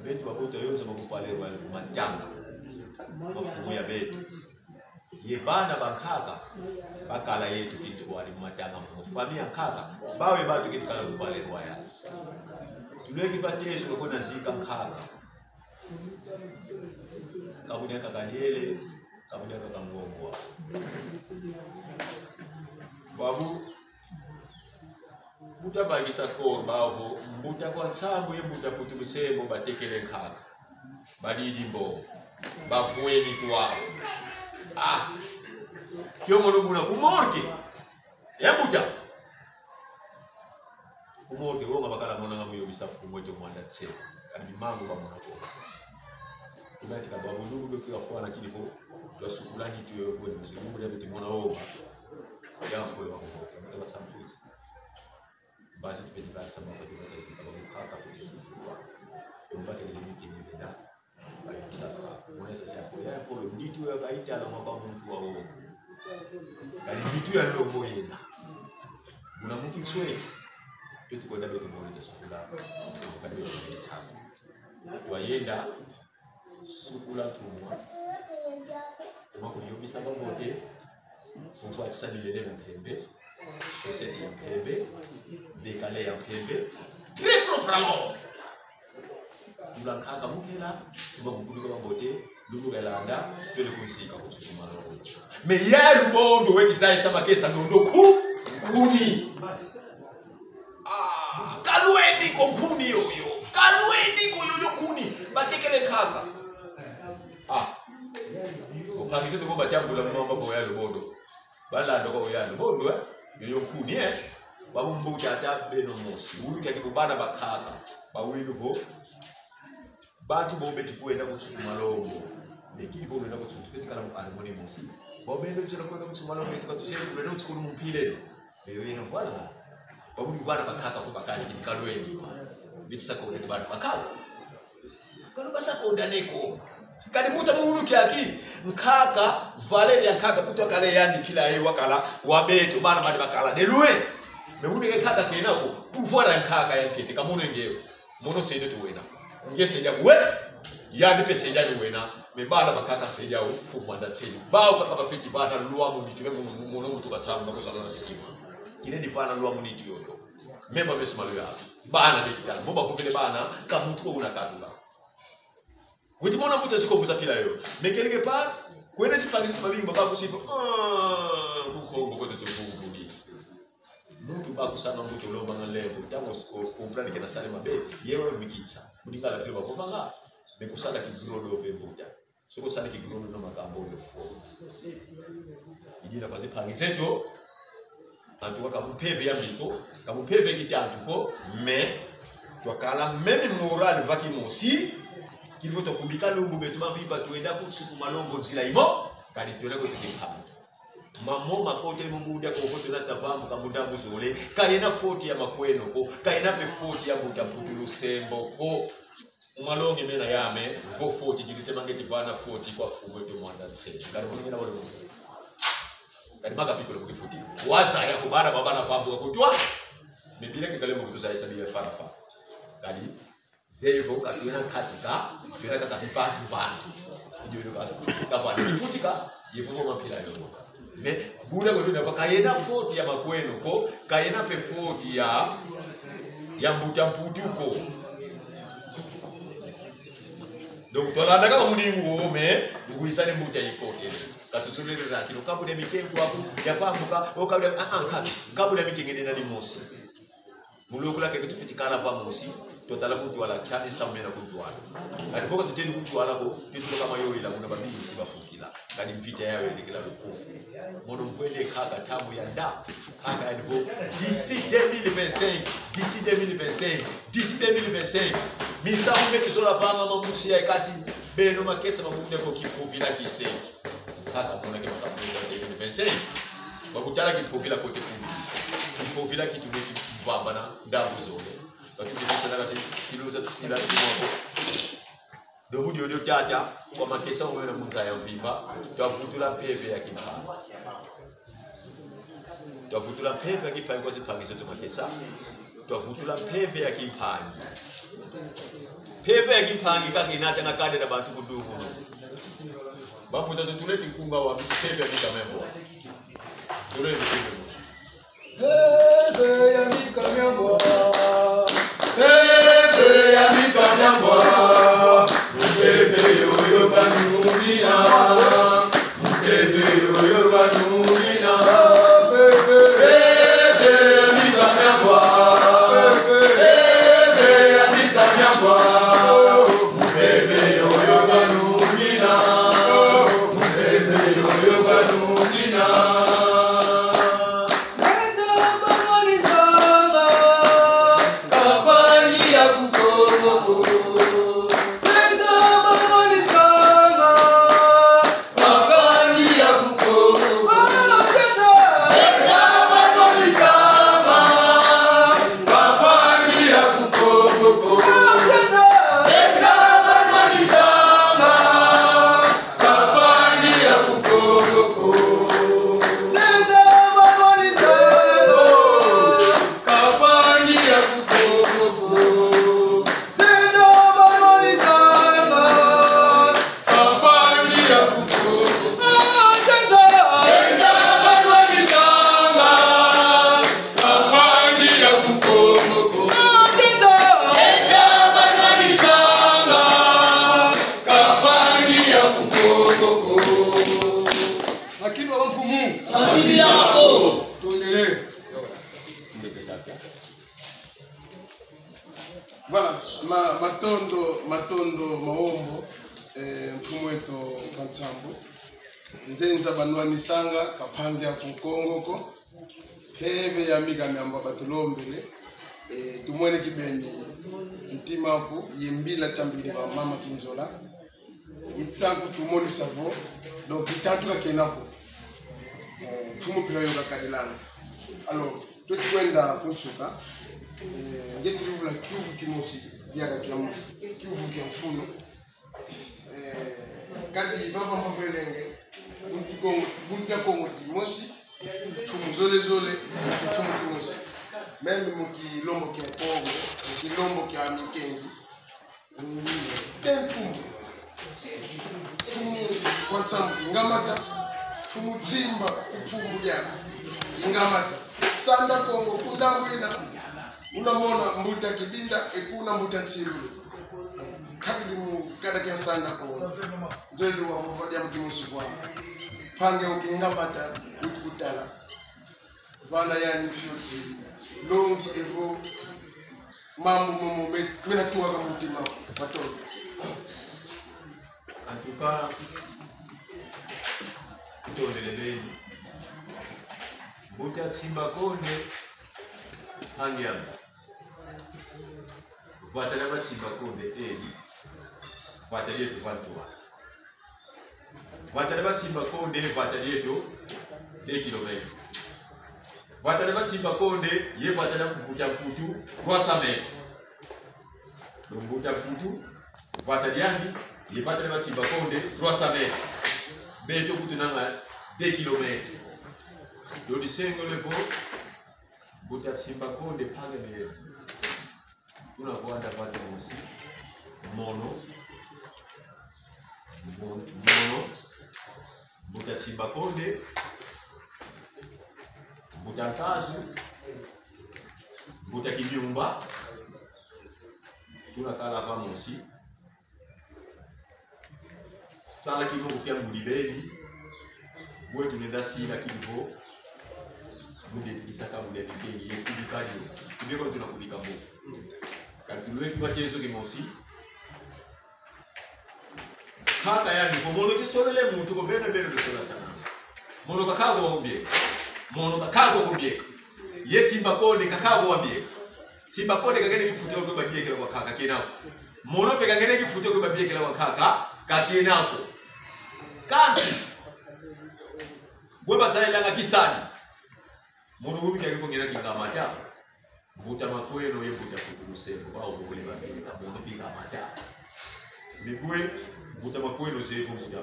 Beto babote yonso bakupalelwa matanga. Mafumu ya beto. Ye bana ba nkaka, bakala yeto kintwadi mu matanga momo. Famille ya nkaka, bawu ye bantu kintwadi kupalelwa ya. Tulweki va tezo ko na zika nkaka. Kabunya kaka diele, kabunya kaka ngongwa. Babu, mbuta vangisa koro bavo, mbuta kwa nsambu ye mbuta Mputu Lusembo batekele nkaka. Badidi mbo, bavweni kwau. Ah, kio mono buna ku morgue. E mbuta. Ku morgue, wonga bakala monanga mu yobisa mfumu eto Muanda Nsemi. Kadi bimangu bamona ko. Kuna tika bwa bulungu dio kia fwana kidi vo, twasukula nitu yoyo kweno, nsi mungu dia biti mona wonga. Ya mpolo wa kumoka, mbuta basambuzi. Basi tupeni basi sama kwa tuna tazika, ba nkaka fweti sukulwa. Tumbate ni miki ni benda. Bayokisaka. Muna sasa ya ko, ya ko, nitu ya kaita na mapa muntu wa wo. Kadi nitu ya nlongo yena. Muna mu kinsweki. Tuti kwenda beto bole ta sukula. Kadi beto bole sasa. Twayenda sukula ntumwa. Kuma kuyobisa bambote. Kumfwatisa bilele bia mpembe. Chaussette ya mpembe. Décalé ya mpembe. Très propre alors. Tula nkaka mu kela, tuba mu kuduka bambote, lumbu kalanda, twele kunsika ku nsuku malongo. Mais ya lubondo weti zayisa makesa ndondo ku, nkuni. Ah, kalwendi ko nkuni yoyo. Kalwendi ko yoyo nkuni. Batekele nkaka. Ah. Okangise tuko batambula mu mamba vo ya lubondo. Balanda kwa ya lubondo, eh? Yoyo nkuni, eh? Babu mbuta ata beno mosi. Wunu kiaki vo bana ba nkaka. Bawinu vo. Bantu bo beti kwenda ku nsuku malongo. Meki bo lwenda ku nsuku, fweti kala mu harmonie mosi. Bo beno zela kwenda ku nsuku malongo, beto ka tuzeye kwenda ku nsuku mu mpila eno. Yoyo yena mvwala. Babu ni bana ba nkaka vo bakala kidi kalwendi. Beti sakonda ni bana ba nkaka. Kalu basa konda ne ko. Kadi mbuta mu wunu kiaki, nkaka, valeur ya nkaka, puto kala yandi kila ye wakala, wa beto, bana bandi bakala. De loin. Mais wunu ke nkaka kena ko, pouvoir ya nkaka ya nkete, ka mono nge. Mono se nde tu wena. Nge se nde we. Yandi mpe se nde ni wena. Mais bana ba nkaka se nde yawu, fu Muanda Nsemi. Bawu kaka bafweti vana lwa mu nitu, mono, mono muntu katsamu na kusala na sima. Kile ni vana lwa mu nitu yoyo. Meva mesi malu ya. Bana de kita. Mo bavovele bana, ka muntu ko una kadula. Weti mona mbuta ziko buza mpila yoyo. Mais quelque part, kwenda zimpangi zimabingi babakusipa. Ah, ku Kongo kweto tuvuvudi. Muntu bakusanga mbuta olombanga nlemvo, ntangu o comprendre que nasali mabe, ye wa mikitsa. Mu Lingala mpila bavovanga. Mais kusala ki gros do ve mbuta. Soko sala ki gros do na makambo yo fo. Idina kwa zimpangi zeto. En tout cas, ka mu mpeve ya mbi ko, ka mu mpeve ya kitantu ko, mais twakala même morale va kimosi, kidi vo twakubika lumbu beto bamvimba twenda ku nsuku malongo nzila imo, kadi twenda ko tukimpana. Mamo makotele mu ngudi ya Kongo, twenda ta vambuka mu ndambu zole, ka yena faute ya makweno ko, ka yena mpe faute ya mbuta Mputu Lusembo ko. Malongi mena yame, vo faute, kidi tema nge ti vana faute kwa mfumu eto Muanda Nsemi. Kadi muna ngina wale mfumu. Kadi maka bikolo mu kifuti. Wazaya vo bana ba bana vambuka ku ntwala. Mais bila ke kale mu kutuzayisa bila fana fa. Kadi, zeye vo ka twena katika, twena kaka mpantu mpantu. Ndio ndio ka, ka vana kifuti ka, ye vo vo mampila yo. Mais, buna ko tuna vo ka yena faute ya makweno ko, ka yena mpe faute ya, ya mbuta Mputu ko. Donc, twalandaka muningu wo, mais, ngwisa ni mbuta yikotele. Ka tuzolele na kilo, kabu dia mikengu aku, ya vambuka, o kabu dia, ah, ah, kabu, kabu dia mikengu nena ni mosi. Mu lokula keke tufweti kala va mosi, twatala ku ntwala, kiadi samu mena ku ntwala. Kadi vo ka tutedi ku ntwala ko, tutula kama yo ila, muna babingi si bafukila. Kadi mvita yawu yelekela lukufu. Mono mvwende nkaka ntangu ya nda. Nkaka yandi vo, d'ici deux mille vingt-cinq, d'ici deux mille vingt-cinq, d'ici deux mille vingt-cinq. Misamu meti zola vanga mamusi ya kati, beno makesa mamusi ko kivovila kise. Nkaka mona ke makambo ya deux mille vingt-cinq. Bakutala kivovila kote kumbisa. Kivovila kitu neti vambana ndambu zole. Bakiti bisa na kasi siluza tusila kimoko. Domu diodio tata, kwa makesa omena mu nza ya mvimba, twavutula mpeve ya kimpana. Twavutula mpeve ya kimpangi kwa zimpangi zeto makesa. Twavutula mpeve ya kimpangi. Mpeve ya kimpangi kaka inatanga kanda dia bantu ku dungunu. Bambuta, tutule kinkunga wa mpeve ya mika mia mbwa. Tule mpeve mosi. Mpeve ya mika mia mbwa. Mpeve ya mika mia mbwa. Mpeve yoyo kanungina. Mpeve yoyo kanungina. Mpeve ya mika mia mbwa. Mpeve ya mika mia mbwa. Mpeve yoyo kanungina. Mpeve yoyo kanungina. Nzeta banwa ni sanga, kampangi ya ku Kongo ko. Nzeta banwa ni sanga, kampangi ya ku Kongo ko. Nzeta, nzeta banwa ni sanga, kampangi ya ku Kongo ko. Nzeta, nzeta banwa ni sanga, kampangi ya ku Kongo ko. Nzeta banwa ni sanga, kampangi ya ku Kongo ko. Nzeta banwa ni sanga, kampangi ya ku Kongo ko. Nzeta, nzeta banwa ni sanga, kampangi ya ku Kongo ko. Nzeta, nzeta banwa ni sanga, kampangi ya ku Kongo ko. Makinu wa mfumu. Makinu ya ko. Tondele. Voilà, ma-, matondo, matondo mawombo, eh, mfumu eto Kansambu. Nzeta banwa ni sanga, kampangi ya ku Kongo ko. Mpeve ya mika mia mbwa batulombele, eh, tumwene kibeni ntima aku, ye mbila tambikidi kwa mama Kinzola. Ye nsaku tumonisa vo, donc, ditantu ka kena ko. Eh, mfumu mpila yo kakadilanga. Alors, tweti kwenda ku nsuka. Eh, ngieti luvula kiuvu kimosi, diaka kia mu-, kiuvu kia mfunu. Eh, kadi vava mvovelenge, buntu Kongo, buntu dia Kongo dimosi, mfumu zole zole, mfumu kimosi. Même mu kilombo kia Kongo, mu kilombo kia mikengi, nde mfumu. Mfumu kwa Nsambu kingamata, mfumu Nsimba ku Mfumbu diaka kingamata. Sanda Kongo ku ndambu ina, una mona mbuta Kibinda, e kuna mbuta Nsilu. Kabidi mu kada kia Sanda Kongo. Nzolele wa vova diambu kimosi kwa. Mpangi au kingamata, utu kutala. Vana yani fioti. Longi evo. Mambu momo me-, mena tuwa ka mutima. Matondo. En tout cas, tondele beni. Mbuta Nsimba Konde, hangi ame. Vata dia ba Nsimba Konde, edi. Vata dieto vingt-trois. Vata dia ba Nsimba Konde, vata dieto deux kilomètres. Vata dia ba Nsimba Konde, ye vata dia mbuta Mputu, trois cents mètres. Donc, mbuta Mputu, vata diandi, ye vata dia ba Nsimba Konde, trois cents mètres. Beto kutunanga deux kilomètres. Donc, disengele vo, mbuta Nsimba Konde, panga mele. Tuna vwanda vata mosi. Mono. Mon-, mono. Mbuta Nsimba Konde. Mbuta Nkazu. Mbuta Kibiumba. Tuna kala va mosi. Sala kinoko kia ngudi beni. Bwe tunenda sila kivo. Mude kisaka mude bikengi ye kubika dio. Kubika tuna kubika mbo. Kadi tulweki matezo kimosi. Kaka yani, ko mono kisolele muntu ko beno beno kisola sana. Mono kakako kumbie. Mono kakako kumbie. Ye Nsimba Konde kakako wambie. Nsimba Konde kangene kifuti ko babiekela kwa kaka kena ko. Mono mpe kangene kifuti ko babiekela kwa kaka, ka kena ko. Kansi, bwe bazayilanga kisani. Mono unu kia kifongela kingamata. Mbuta Makweno ye mbuta Kutu Lusembo, ba obole babika, mono kingamata. Ni bwe, mbuta Makweno zevo mbuta.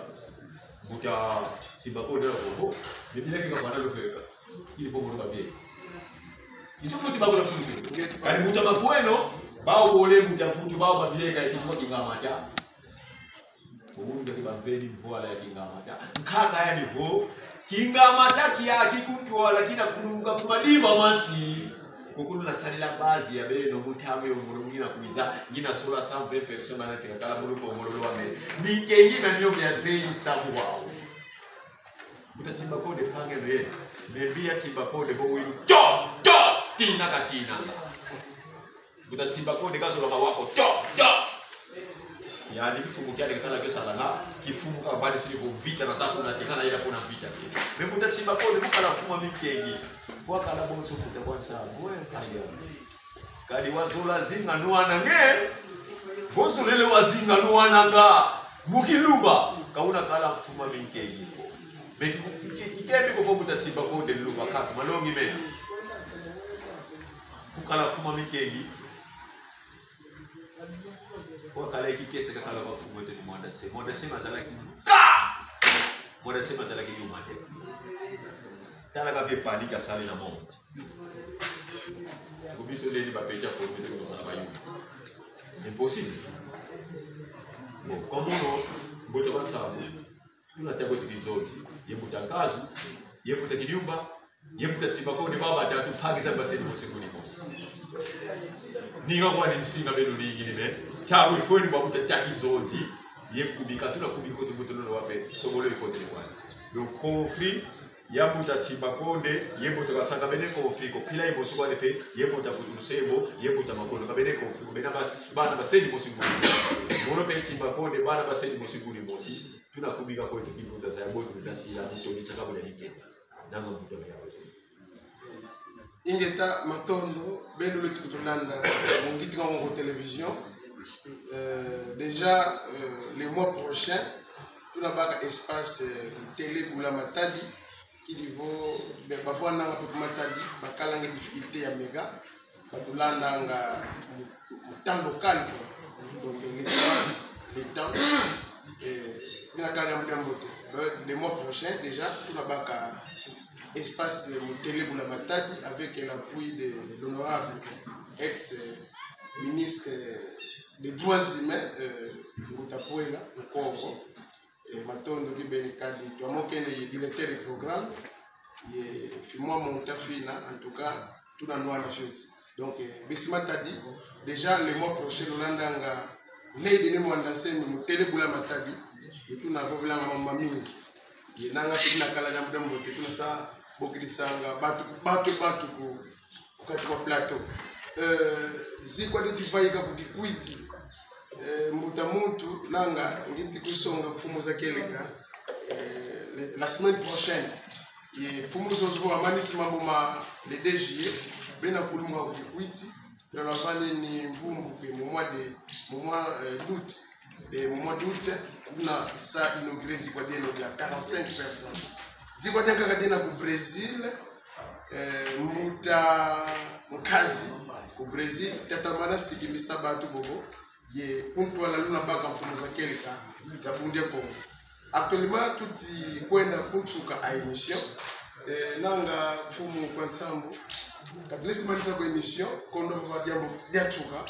Mbuta Nsimba Konde ya bobo. Ni bila kingamata lufeka. Il faut muluka bien. Iso kuti bakula fulu. Kani mbuta makweno, bau bole mbuta kutu, bau babieka, kituka kingama ta. Ubundi ki bamveni mvwala ya kingama ta. Nkaka yandi vo, kingama ta kiaki ku ntwala kina kulunga ku madimba ma nsi. Kukuluna sadila base ya beno mu ntangu yo mulu ngina kwiza, ngina sola cent vingt personnes bana tika kala mulu Kongo lolo wa me. Minkengi mia mio mia zeyi sabu wau. Mbuta Tsimba Konde mpangi eno ye. Membi ya Tsimba Konde vo wili. Tio! Tio! Tina katina. Mbuta Tsimba Konde kazola mawa ko. Tio! Tio! Yandi kifumu kiandi kakala kio salanga, kifumu kavani sili vo mvita na zaku na tekana yela kuna mvita. Mais Mbuta Tsimba Konde bu kala mfumu a minkengi. Vo kala bonso mbuta kwa nsa, mwe kaya. Kadi wazola zinga nwana nge, vo zolele wa zinga nwana nga, mu kiluba, ka una kala mfumu a minkengi ko. Mais ki, ki, ki, kikembi ko vo Mbuta Tsimba Konde luba kaka, malongi mena. Bu kala mfumu a minkengi. Vo kala iki kese kakala kwa mfumu eto ni Muanda Nsemi. Muanda Nsemi azalaki ka! Muanda Nsemi azalaki yuma te. Tala ka vieux Panique asali na monde. Kubiso leni ba pecha formé te kusala ba yuma. Impossible. Bon, comme on, mbote kwa nsamu. Tuna tabo ti kinzonzi, ye mbuta nkazu, ye mbuta kinyumba, ye mbuta Tsimba Konde, baba tatu, mpangi za baseni mosi nguni mosi. Ninga kwani nsinga beno ningi ni me, tabo ifweni bwa mbuta ta kinzonzi, ye kubika, tuna kubika koti mbuta nono wa mpe, sogolo ikotele kwani. Donc, conflit, ya mbuta Tsimba Konde, ye mbuta Katsanga bene conflit, ko pila ye mosi kwani mpe, ye mbuta Vutu Lusembo, ye mbuta Makono, ka bene conflit, ko bena bas-, bana baseni mosi nguni. Mono mpe Tsimba Konde, bana baseni mosi nguni mosi. Tuna kubika kwetu kimbuta za yabo, tuna sila mbuta bisa kabula nike. Nanga mbuta ya yabo. Ingeta, matondo, beno leti kutulanda, mu ngiti nga ngo télévision. Euh, déjà, euh, le mois prochain, tuna baka espace, euh, télé Bula Matadi, kidi vo, be, bavwananga mpe ku Matadi, bakalanga difficulté ya méga, batulandanga mu, mu temps local, quoi. Donc, euh, l'espace, le temps, euh, mina kala ya mbote. Le, le mois prochain, déjà, tuna baka espace, euh, mu télé Bula Matadi avec l'appui de l'honorable ex-ministre, euh, des droits humains, euh, Mbuta Puela Nkongo. Eh, matondo kibeni kadi. Twamokene ye directeur de programme, ye fimwa monta fina, en tout cas, tuna nwana fioti. Donc, eh, besi Matadi, déjà le mois prochain, lulandanga Lady ni Muanda Nsemi, mu télé Bula Matadi, ye tuna vovelanga mama mingi. Ye nanga tuna kala na mbuda mbote, tuna sa bokidisanga, batu, batu, batu ku, ku kati kwa plateau. Euh, zikwa deti vaika ku Kikwit. Euh, mbuta muntu, nanga, ngiti kusonga mfumu za kieleka. Euh, le, la semaine prochaine. Ye mfumu zozo vo bamanisi mambu ma le deux juillet, bena kulunga ku Kikwit, na bavanini mvumbu ke mu mois de, mu mois, euh, d'août. Et mu mois d'août, tuna sa inaugurer zikwa dieno dia quarante-cinq personnes. Zikwa dia nkaka diena ku Brésil, euh, mbuta nkazi ku Brésil, tatamana sikimisa batu bobo, ye ku ntwala luna baka mfumu za kieleka za Bundu dia Kongo. Actuellement, tuti kwenda ku nsuka a émission. Eh, nanga mfumu kwa nsambu. Ka tulesi manisa kwa émission, kondo va diambu dia nsuka.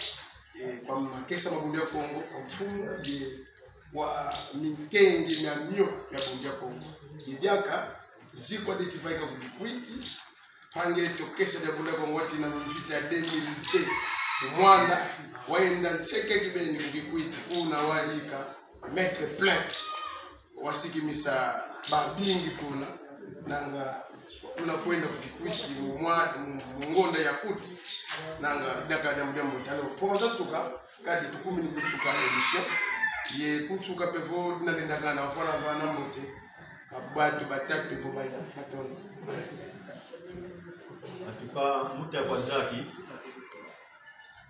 Eh, kwa makesa ma Bundu dia Kongo, kwa mfumu, ye kwa minkengi mia mio ya Bundu dia Kongo. Ye diaka, zikwa deti vaika ku Kikwit, mpangi eto kesa dia Bundu dia Kongo wati na mvita ya deux mille deux. Mwana, wayenda nseke kibeni ku Kikwit, kuna wayika, mettre plein. Wasikimisa babingi kuna, nanga tuna kwenda ku Kikwit mu mwa-, mu, mu ngonda ya août, nanga diaka diambu dia mbote. Alors, mpo za nsuka, kadi tukumini ku nsuka émission. Ye ku nsuka mpe vo dina lendakana, vana vana mbote. Ka batu batatu vo baya, matondo. En tout cas, mbuta kwa nzaki,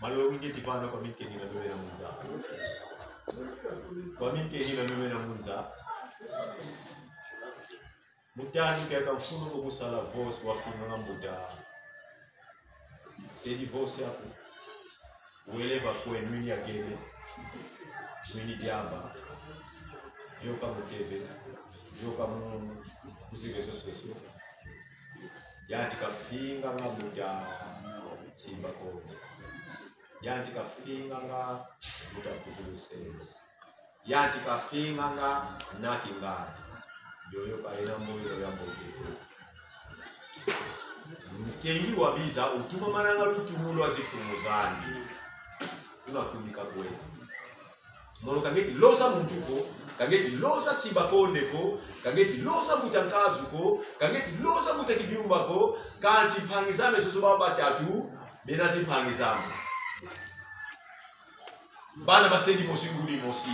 malongi ngeti vana kwa minkengi mia mio mena mu nza. Kwa minkengi mia mio mena mu nza. Mu tandu kiaka mfunu ko kusala vosi wa finganga mbuta. Sedi vosi aku. Wele va kwe nwini ya gele. Nwini diamba. Yoka mu T V. Yoka mu, mu zi réseaux sociaux. Yantika finganga mbuta Nsimba Konde. Yantika finganga mbuta Mputu Lusendo. Yantika finganga Nakingana. Yoyo ka ina mboyo ya mbote ko. Nkengi wa biza utuma mananga lutumu lwa zimfumu zandi. Tuna kubika kwe. Mono ka ngeti loza muntu ko, ka ngeti loza Nsimba Konde ko, ka ngeti loza mbuta Nkazu ko, ka ngeti loza mbuta Kidiumba ko, kansi mpangi zame zozo ba batatu, bena zimpangi zame. Bana ba se dimosi ngudi mosi.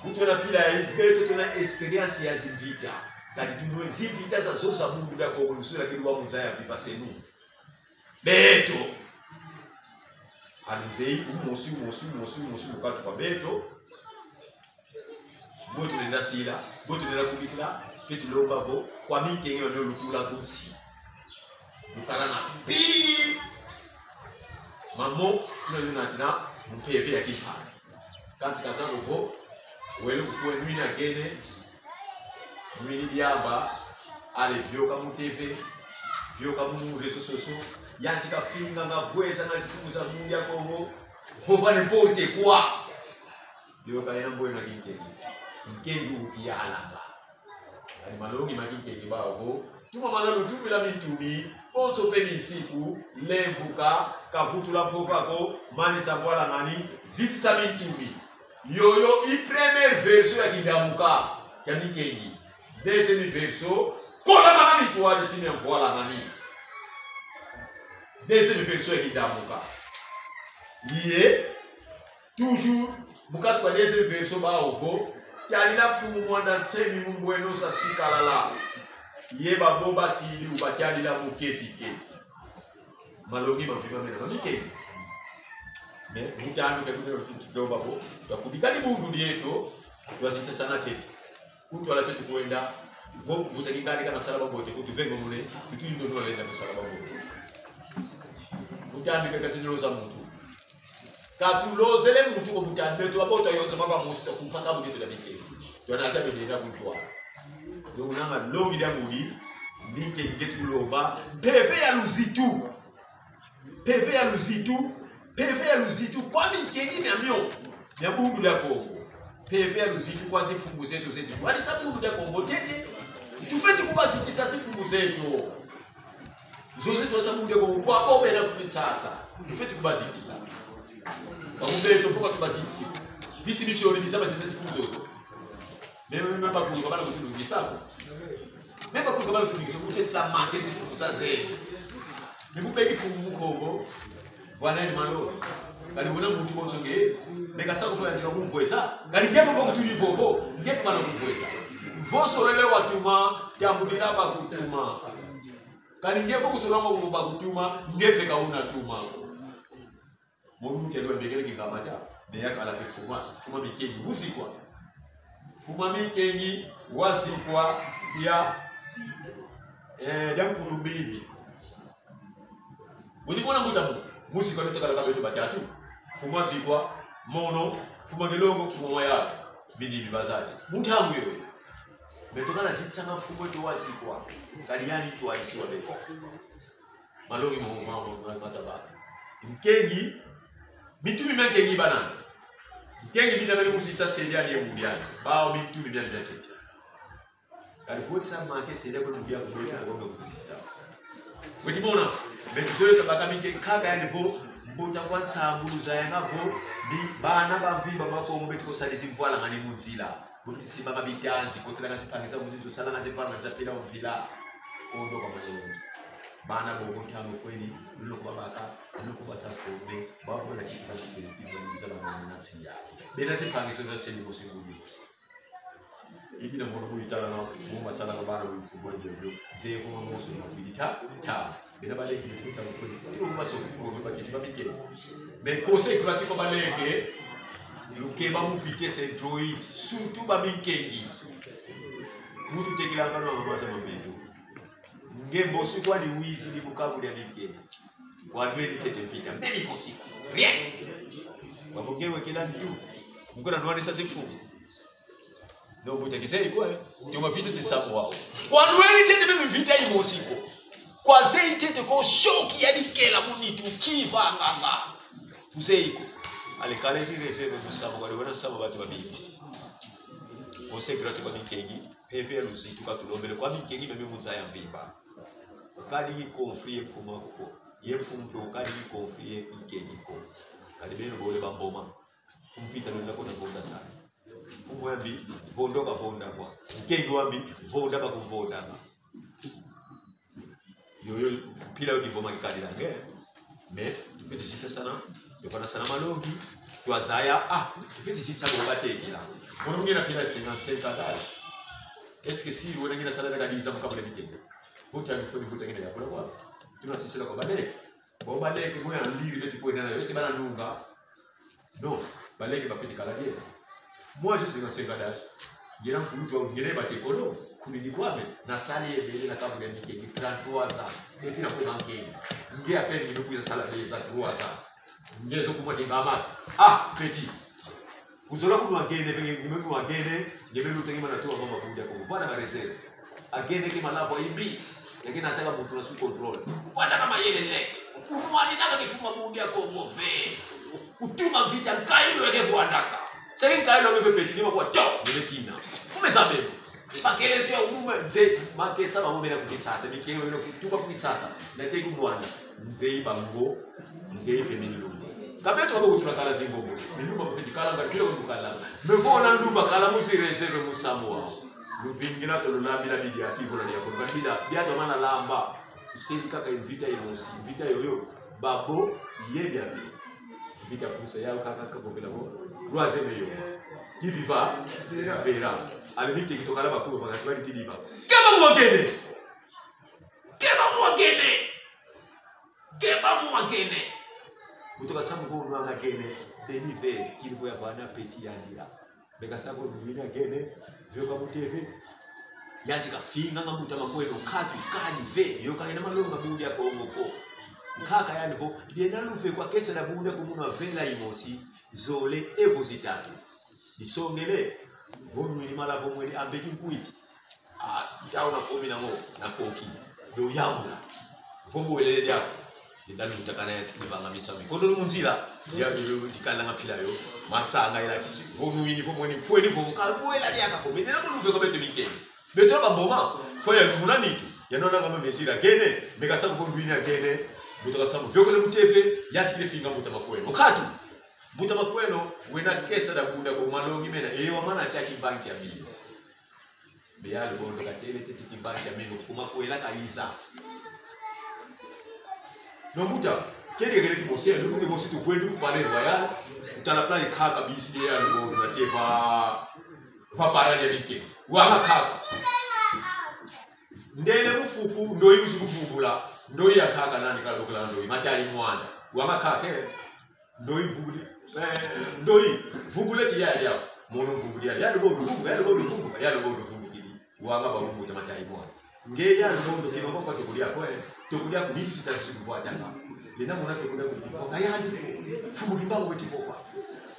Bu tuna pila ya beto tuna expérience ya zimvita. Kadi tuna zimvita zazo za bundu dia Kongo, lusula kidi wa mu nza ya viva senu. Beto. Alunzei, umosi, umosi, umosi, umosi, mu kati kwa beto. Bo tulenda sila, bo tulenda kubikila, ke tulomba vo, kwa minkengi mio lutula ku nsi. Lukala na pi. Mamo, tuna yuna tina, mpeve ya kimpa. Kansi ka zaba vo, wele kukwe nwini agene, nwini diamba, ale vioka mu T V, vioka mu réseaux sociaux, yantika finganga, vwezanga zimfumu za bundu dia Kongo, vova n'importe quoi. Vioka ina mboyo na kinkengi. Nkengi ukiyalanga. Kadi malongi ma kinkengi bau vo, tuma mana lutumbila mintumi, bonso mpe minsiku, lemvuka, kavutula mpova ko, manisa mvwalangani, zitisa mintumi. Yoyo i première version ya kindamuka kia minkengi. Deuxième version, kola mana mitwadi sina mvwalangani. Deuxième version ya kindamuka. Ye, toujours, mu kati kwa deuxième version bau vo, tadila Mfumu Muanda Nsemi mu mbweno za sikalala. Ye babo basidi ubatadila mu keti-keti. Malongi ma mvimba mena ma minkengi. Mais, mu tandu ke tudo tudo babo, twakubika dibundu dieto, twazitisana ntete. Ku ntwala ntete kwenda, vo, mbuta Kingandi kana sala bambote, ku tuvengo mune, tutu indo nolenda kusala bambote. Mu tandu ke katuloza muntu. Ka tulozele muntu ko, mbuta, beto babo twayonza mava mosi, twakumpaka mu beto dia minkengi. Twanata bene na ku ntwala. Donc, nanga longi dia ngudi, minkengi ke tulomba, mpeve ya luzitu. Mpeve ya luzitu, mpeve ya luzitu, kwa minkengi miamio, mia bundu dia Kongo. Mpeve ya luzitu kwa zimfumu zeto zeto. Wanisa bundu dia Kongo ntete, tufweti kubazitisa zimfumu zeto. Zozo zeto za bundu dia Kongo, kwa bo bena ku Kinshasa. Tufweti kubazitisa. Babu beto, faut que tubazitisi. Bisi bisi ori bisa bazitisa zimfumu zozo. Même, même bakulu ka bana kutulungisa ko. Même bakulu ka bana kutulungisa, kutetisa make zimfumu zazeto. Mais bu beki mfumu mu Kongo, vwana ni malo. Kadi wuna muntu bonso nge, mais ka sa ko yantika kumvwesa. Kadi nge mpe kutuli vovo, nge mpe mana kumvwesa. Vo solele watuma, tambudila bakutuma. Kadi nge vo kusolanga bakutuma, nge mpe ka una tuma. Mono muntu yandi wambekele kingamba ta, mais yakala mpe mfumu, mfumu a minkengi, wazikwa. Mfumu a minkengi, wazikwa, ya, eh, dia Nkulu Mbimbi. Budi mona mbuta mu, mu zikwa beto kala ka beto batatu. Mfumu azikwa, mono, mfumu a Kilongo, mfumu a Mayala. Bidi bi bazali. Mu ntangu yoyo. Beto kala zitisanga mfumu eto wazikwa. Kadi yandi twadisiwa beto. Malongi mo, ma, ma, ma, matabaka. Nkengi, mintumi mia nkengi bana. Nkengi mina mene mu zitisa se diandi ye mu diandi. Bau mintumi mia ntete. Kadi fweti sa manquer se dia ko mu dia ko beto ko nga kutuzitisa. Weti mona, beto zole tabaka minkengi kaka yandi vo, mbuta kwa nsambulu zayanga vo, bi bana ba mvimba ma Kongo beto ko sadisi mvwalangani mu nzila. Buti simbanga bitanzi, kotelanga zimpangi za mu nzo, salanga zimpangi za mpila mu mpila. Kondo kwa malongi. Bana bobo ntangu fweni, lulo kubabaka, lulo kubasa fombe, babo na kitu na kitu, kitu na kitu na kitu. Bena zimpangi zozo se dimosi ngudi mosi. Ibi na mono bu itala na, bu masalanga bana bu kubwa ndio ndio. Zevo mamoso mavwidi ta, ta. Bena baleke ni futa mfwidi. Ilo mbaso mfwidi bakiti babike. Mais conseil pratique baleke, lukeba mu vitesse droite, surtout ba minkengi. Muntu tekilanga na maza mambezo. Nge mbosi kwandi wizidi mu kabu dia minkengi. Wanwedi ntete mvita. Mbeni mbosi. Rien. Wabo nge wekela ntu. Mu kuna nwanisa zimfumu. No mbuta, kizeye ko, eh? Toma visa se samu wau. Kwa nwele ntete meme mvita imosi ko. Kwa zeyi ntete ko choc yandi kela mu nitu kivanganga. Tuzeyi ko. Allez, kala zi réserve mu samu, kwa wena samu bantu babingi. Conseil gratuit kwa minkengi, mpeve ya luzitu katulombele kwa minkengi meme mu nza ya mvimba. Kadi conflit ye mfumu aku ko. Ye mfumu mpe kadi conflit ye minkengi ko. Kadi beno bole bamboma. Ku mvita lwenda ko na vonda sana. Mfumu yambi, vonda kavonda kwa. Nkengi wambi, vonda bakuvonda kwa. Yoyo, mpila yo kiboma kikadila nge. Mais tufweti zitasana, tufwanasana malongi, twazaya, ah, tufweti zitisa bo batekila. Mono mu ngina mpila cinquante-cinq ans d'âge. Est-ce que si wena ngina sala kaka dix ans mu kabula bitende? Vota ya mfoni vota ngina ya kula kwa. Tuna sisila kwa baleke. Bo baleke, bo ya ndiri beti kwenda na yo, si bana nunga. Non, baleke bafweti kala bien. Moi, je suis dans ce garage. Nge na nkulu to, nge na batekolo, kumi ni kwame, nasala ebele na kabula minkengi, trente-trois ans. Et puis na kwa minkengi. Nge à peine ni kwiza sala deux ans, trois ans. Nge zo kuma dingama. Ah, petit. Kuzola kunwa gene, nge me nwa gene, nge me luta nge mana tuwa mama budia ko. Vanda ba réserve. A gene ke malavu imbi. Yake na taka muntu na sous contrôle. Vanda kama yele leke. Kunwani naka kifuma budia ko move. Kutuma mvita nkayilu yake vwandaka. Seke nkayilu yake pe petit, ni ma kwa to, ni betina. Kume zabelo. Bakele tu ya umume, nze, makesa ba mumela ku Kinshasa, mikenge mumela kutuka ku Kinshasa. Na te ku Luanda. Nzeyi bango, nzeyi mpe minlungu. Ka beto babo kutula kala zingongo. Minlumba mpe kala nga kila kutu kala. Mais vo na nlumba kala mu zi réserve mu samu wau. Luvingila to lulambila bidia kivola dia kono. Kadi bidia, bidia to mana lamba. Kusedi kaka mvita imosi, mvita yoyo. Babo, ye bia bi. Mvita kusa ya kaka kavovela bo. Troisième yo. Qui vivra, verra. Allez, mite kito kala bakulu, baka tibali kidiba. Keba mu gene! Keba mu gene! Keba mu gene! Muntu katsamu vo nwa gene, demi-verre, kidi vo yavana petit yandi ya. Mais kasa vo nwina gene, vioka mu teve. Yandi kafinganga mbuta makweno, nkatu, kadi ve, yo kangina malongi ma Bundu dia Kongo ko. Nkaka yandi vo, diena luve kwa kesa dia Bundu dia Kongo mu nwa vela imosi, zole, evo zitatu. Disongele, vo nwini malavu mwene ambeki nkwiti. Ah, ntau na komi na mo, na koki. Do yambula. Vo mbwelele diaku. Ndinda lutakana ya tikini vanga misamu. Kondo mu nzila. Ya, yo, yo, dikala nga mpila yo. Masanga ila kisi. Vo nwini, vo mwene, vo ni, vo ka, vo ela diaka ko. Mene na mo luve kwa beto minkengi. Beto bamboma. Vo ya muna nitu. Ya nona nga ma mesira gene. Meka samu vo ndwini ya gene. Mbuta katsamu. Viokele mu teve. Yantikile finga mbuta makweno. Nkatu. Mbuta makweno. Wena kesa dia Bundu dia Kongo, malongi mena. Ewa mana taki banki ya mino. Mais ya Lubondo katele ntete ti banki ya meno, kuma kwela kayiza. No mbuta, kele kele kimosi, luku kimosi tuvwende ku Palais Royal, tala plan nkaka bisi ya Lubondo na te va, va parani ya bike. Wa makaka. Ndele mu fuku, ndoyi wizi kuvubula, ndoyi ya nkaka nani kalokela ndoyi, Matayi Mwanda. Wa makaka, eh. Ndoyi mvubuli, eh, ndoyi, vubule ti ya dia. Mono mvubuli ya, ya Lubondo vumbu, ya Lubondo vumbu, ya Lubondo vumbu kidi. Wanga ba vumbu te Matayi Mwanda. Nge ya Lubondo kino kwa toko diaku, eh. Toko diaku nitu sita si mvwatanga. Lenda mona toko diaku ti mvwatanga. Ya di. Mfumu Kimbangu ti fofa.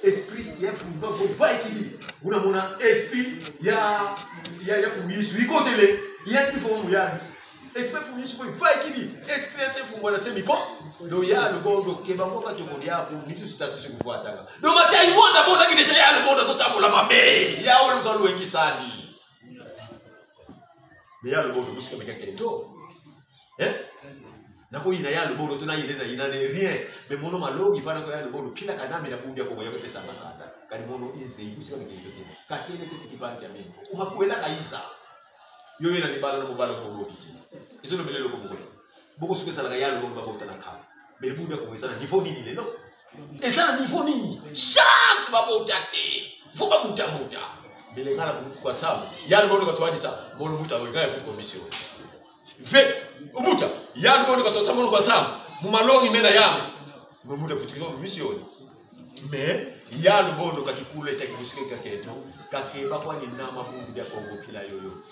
Esprit ya Mfumu Kimbangu va kidi. Una mona esprit ya, ya, ya Mfumu Yesu. Ikotele. Ya ti fomu ya di. Esprit Mfumu Yesu ko va kidi. Esprit ya se Mfumu wana se miko. Do ya Lubondo keba ngo ka toko diaku. Nitu sita si mvwatanga. Do Matayi Mwanda mona kidi se ya Lubondo zo tambula mabe. Ya olo za luwengi sani. Mais ya Lubondo, busika meka kento. Eh? Na ko yina ya Lubondo, tuna yina na yina ne rien. Mais mono malongi, vana ko ya Lubondo, pila kanami na Bundu dia Kongo ya kutesa makanda. Kadi mono inze, busika meka kento. Katele ntete ti banki ya meno. Kuma kwela kayiza. Yo yena ni bala na mubala ko loti. Izo no melelo ko mukolo. Boko suke sala ka ya Lubondo babota na ka. Mais Bundu dia Kongo eza na niveau nini lelo? Eza na niveau nini? Chance babota te. Faut babuta buta. Bele ngala bu kwa samu. Ya Lubondo katwadisa, mono mbuta we ngaya futu commission. Ve, mbuta, ya Lubondo katwadisa mono kwa samu. Mu malongi mena ya. Mono mbuta futu commission. Mais, ya Lubondo kakikula eta kibusike kakento. Kakeba kwani na ma Bundu dia Kongo kila yoyo.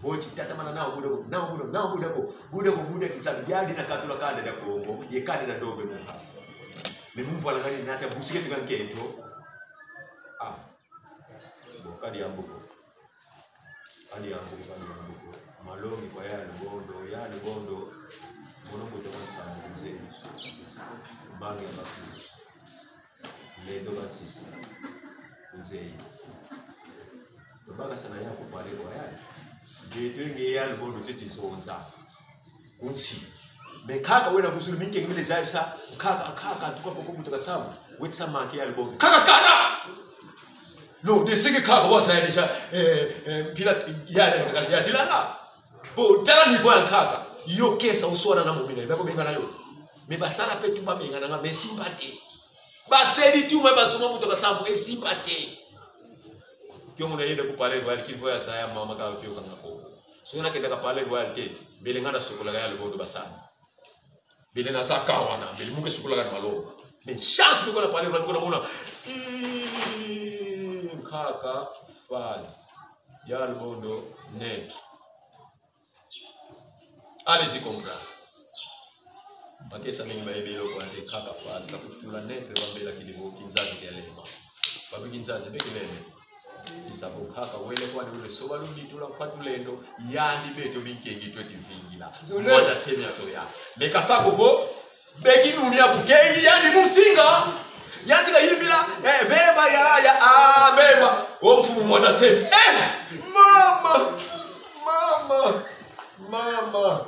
Vo ti tatamana na Bundu dia Kongo, na Bundu, na Bundu dia Kongo, Bundu dia Kongo, Bundu dia Kinshasa, diadi na katula kanda dia Kongo, ye kanda dia ndombe mu mpasi. Mais mu mvwalangani nata busike tuka nkento. Ah. Bon, kadi yambu ko. Kadi yambu, kadi yambu ko. Malongi kwa ya Lubondo, ya Lubondo. Mono kutoka Nsambu, mzee. Mbangi ya bakulu. Lendo ba nsisi. Mzee. Babaka sana ya kupale kwa ya. Beto nge ya Lubondo teti zonza. Kunsi. Mais nkaka wena ku zulu mingi nge mele zaya sa, nkaka, nkaka, tuka poko mutoka Nsambu. Weti sa manke ya Lubondo. Nkaka kara! Non, de ce que nkaka wazaya déjà, eh, eh, pila, ya, ya, ya, ya, tilanga. Bon, tala niveau ya nkaka. Yo kesa uswana na mumina, bako bengana yo. Mais basala pe tu babengananga, mais simba te. Basedi tu ma basoma mutoka Nsambu, e simba te. Kio muna yenda ku Palais Royal, kidi vo yazaya mama ka fiokanga ko. Soki na kendaka Palais Royal te, mbele nga na sokolaka ya Lubondo basana. Mbele na zaka wana, mbele mu ke sokolaka na malongi. Mais chance mu ke na Palais Royal, mu ke na mona. Ih, nkaka, Faz. Ya Lubondo, net. Allez-y, comprendre. Makesa mingi bayebi eloko wana te, nkaka Faz, ka kutula net, bambela kidi vo kinzazi kia lema. Babi kinzazi, be kilema. Isa vo nkaka, wele kwandi wele soba luditu lwa Nkwa Tulendo, yandi beto minkengi tweti vingila. Zole. Mwanda Nsemi azoya. Mais ka sa ko vo, beki nuni ya kukengi yandi musinga. Yandi kayimbila, eh, beba ya, ya, ah, beba. O mfumu Mwanda Nsemi. Eh, mama, mama, mama.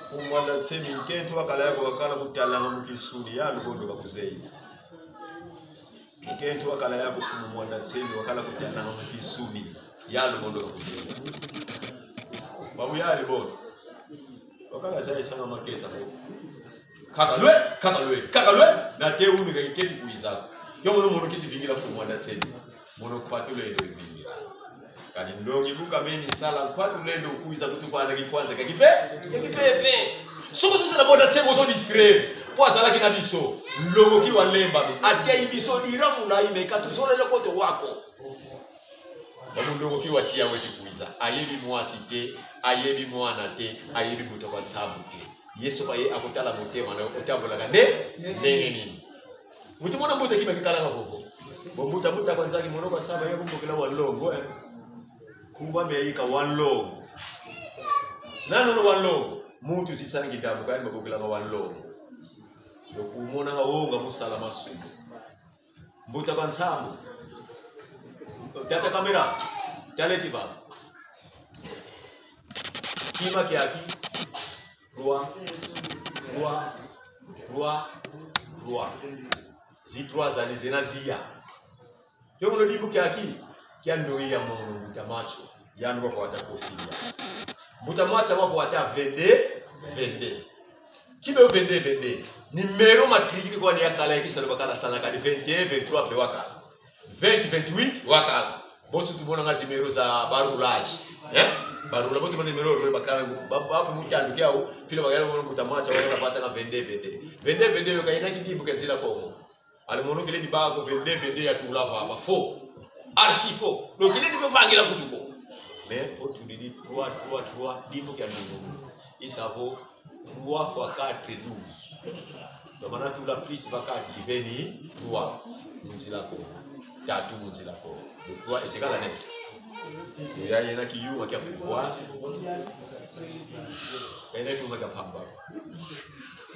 Mfumu Mwanda Nsemi, nkento wakala ya ko, wakala kutalanga mu kinsuni, ya Lubondo bakuzeyi. Nkento wakala ya ko, mfumu Mwanda Nsemi, wakala kutalanga mu kinsuni, ya Lubondo bakuzeyi. Babu ya Lubondo. Wakala zayisanga makesa ko. Nkaka lwe, nkaka lwe, nkaka lwe, nate unu ka iketi kwiza. Kio mono mono keti vingila mfumu Mwanda Nsemi. Mono Nkwa Tulendo ivingila. Kadi ndongi bu kameni sala Nkwa Tulendo kwiza kutuvana kikwanza kia kipe-, kia kipepe. Soko sose na Mwanda Nsemi ozo distraire. Po azalaki na biso. Nlongo ki walemba mi. Ate biso dira mulayi me ka tuzolele kote wako. Babu nlongo ki watiya weti kwiza. Ayebi mwasi te, ayebi mwana te, ayebi mutoka Nsambu te. Yesu baye akutala mutema na yo, otambulaka nde, ndenge nini? Mutu mona mbuta kima kitalanga vovo. Bo mbuta, mbuta kwa nzaki mono kwa Nsambu ya kumbokela wa nlongo, eh. Kumba me yika wa nlongo. Nani ono wa nlongo? Muntu zisani kidambu kani babokela wa nlongo. Donc, umona nga wonga musala masumu. Mbuta kwa Nsambu. Tata kamera. Tala eti baba. Kima kiaki. Trois. Trois. Trois. Trois. Zi trois zali zena ziya. Kio mono dimbu kiaki. Kia ndoyi ya mono mbuta Macho. Yandi wavwata kosi ya. Mbuta Macho wavwata vingt-deux, vingt-deux. Kibe vingt-deux, vingt-deux. Numéro matricule kwani ya kala ya kisalu bakala salaka ni vingt et un, vingt-trois mpe wakala. Vingt, vingt-huit wakala. Bonso tumonanga zi numéro za ba roulage. Eh? Ba roulage, bonso ba numéro roulage bakala ngu-, ba, ba, ba, mutandu kiau, pila bakala mbuta Macho, wakala vata na vingt-deux, vingt-deux. Vingt-deux, vingt-deux yo ka ina kidimbu kia nzila Kongo. Alors mono kilendi baka ko vingt-deux, vingt-deux ya tula vava. Faux. Archi faux. Donc kilendi ko vangila kutu ko. Mais faut tu dis trois, trois, trois, dimbu kia ndungu. Isa vo trois fois quatre, douze. Donc mana tula plus va quatre, iveni trois. Mu nzila ko. Tatu mu nzila ko. Donc trois etikala neuf. Ya yena kiyuma kia pouvoir. Yena kiyuma kia mpamba.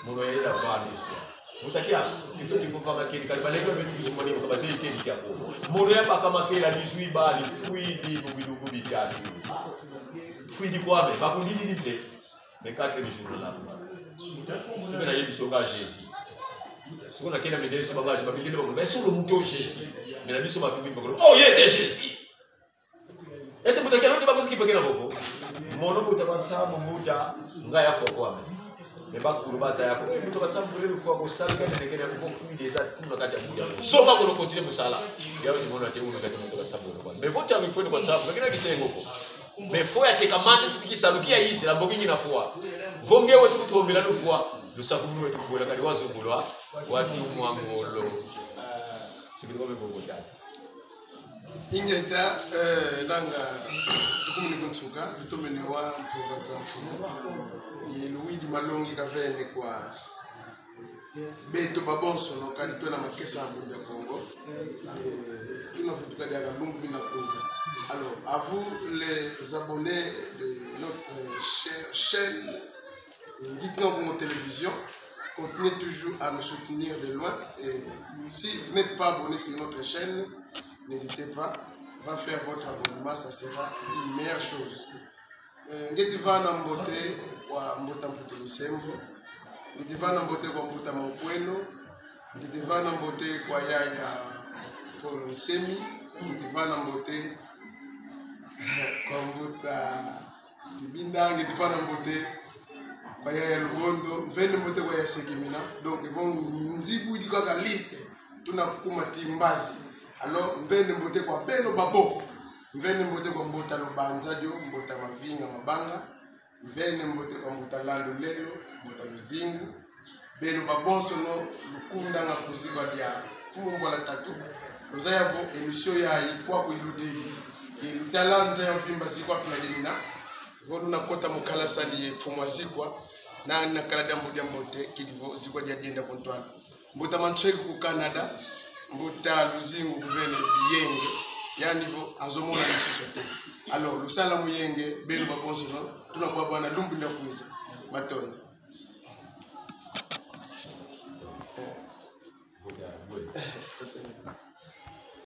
Mono ya yela vana iswa. Mbuta kia, il faut, il faut faire makela, kadi baleke beto kuzumba ni, kaba zeye keli kia ko. Mono ya baka makela dix-huit balles, fwidi mu bilumbu bitatu. Fwidi kwame, bakundidi ni mpe. Mais quatre jours là. Sube na yebi songa Jésus. Soko na kena mende si banga, babindele bako, mais sur le mouton Jésus. Mais na biso batu bini bako, oh, il était Jésus. Ete mbuta kia loti bakusi kipe kena vovo. Mono mbuta kwa Nsambu mbuta, nga ya fwa kwame. Mais bakulu baza ya fwa. Eh, mbuta kwa Nsambu, mbuta kwa Nsambu, kena kena kuvo fwidi eza tuna kati ya mbuya. Soma kono continuer musala. Ya oti mono ate unu kati mbuta kwa Nsambu kwa. Mais vo tia mifweni kwa Nsambu, kena kisengo ko. Mais fwa ya teka manzi tiki saluki ya izi, la mboki ngina fwa. Vo nge wetu kutombela lufwa. Lusakumunu wetu kubola kadi wazungulwa. Watu mwa ngolo. Sikiri kwa mbogo tata. Ingeta, eh, langa, tukumini ku nsuka, lutomene wa mpova za mfumu. I luwidi malongi kavene kwa beto babonsono, kadi twena makesa ya Bundu dia Kongo. Eh, tuna vutuka diaka lumbu mina kwiza. Alors, À vous, les abonnés de notre cha- chaîne Ngiti na Kongo Télévision, continuez toujours à nous soutenir de loin. Et si vous n'êtes pas abonné sur notre chaîne, n'hésitez pas, va faire votre abonnement, ça sera une meilleure chose. Eh, ngieti vana mbote kwa mbuta Mputu Lusembo, ngieti vana mbote kwa mbuta Mankweno, ngieti vana mbote kwa yaya Paul Nsemi, ngieti vana mbote kwa mbuta Kibinda, ngieti vana mbote kwa yaya Lubondo, mvene mbote kwa yaya Sekimina. Donc, vo nzibudi kaka liste, tuna kuma ti mbazi. Alors, mvene mbote kwa beno babo. Mvene mbote kwa mbuta Lubanza dio, mbuta Mavinga Mabanga. Mvene mbote kwa mbuta Landu Lelo, mbuta Luzingu. Beno babonsono lukundanga ku zikwa dia Mfumu Mvwala Tatu. Luzaya vo émission yayi kwaku ilutidi. Ye lutala nza ya mvimba zikwa pila dimina. Vo luna kota mu kala sadi ye mfumu a zikwa, na na kala diambu dia mbote, kidi vo zikwa dia dienda ku ntwala. Mbuta Mansweki ku Canada, mbuta Luzingu ku vene Biyenge, yandi vo azo mona lisusu te. Alors, lusala muyenge, beno babonsono, tuna kwa bwana lumbu nda kwiza. Matondo.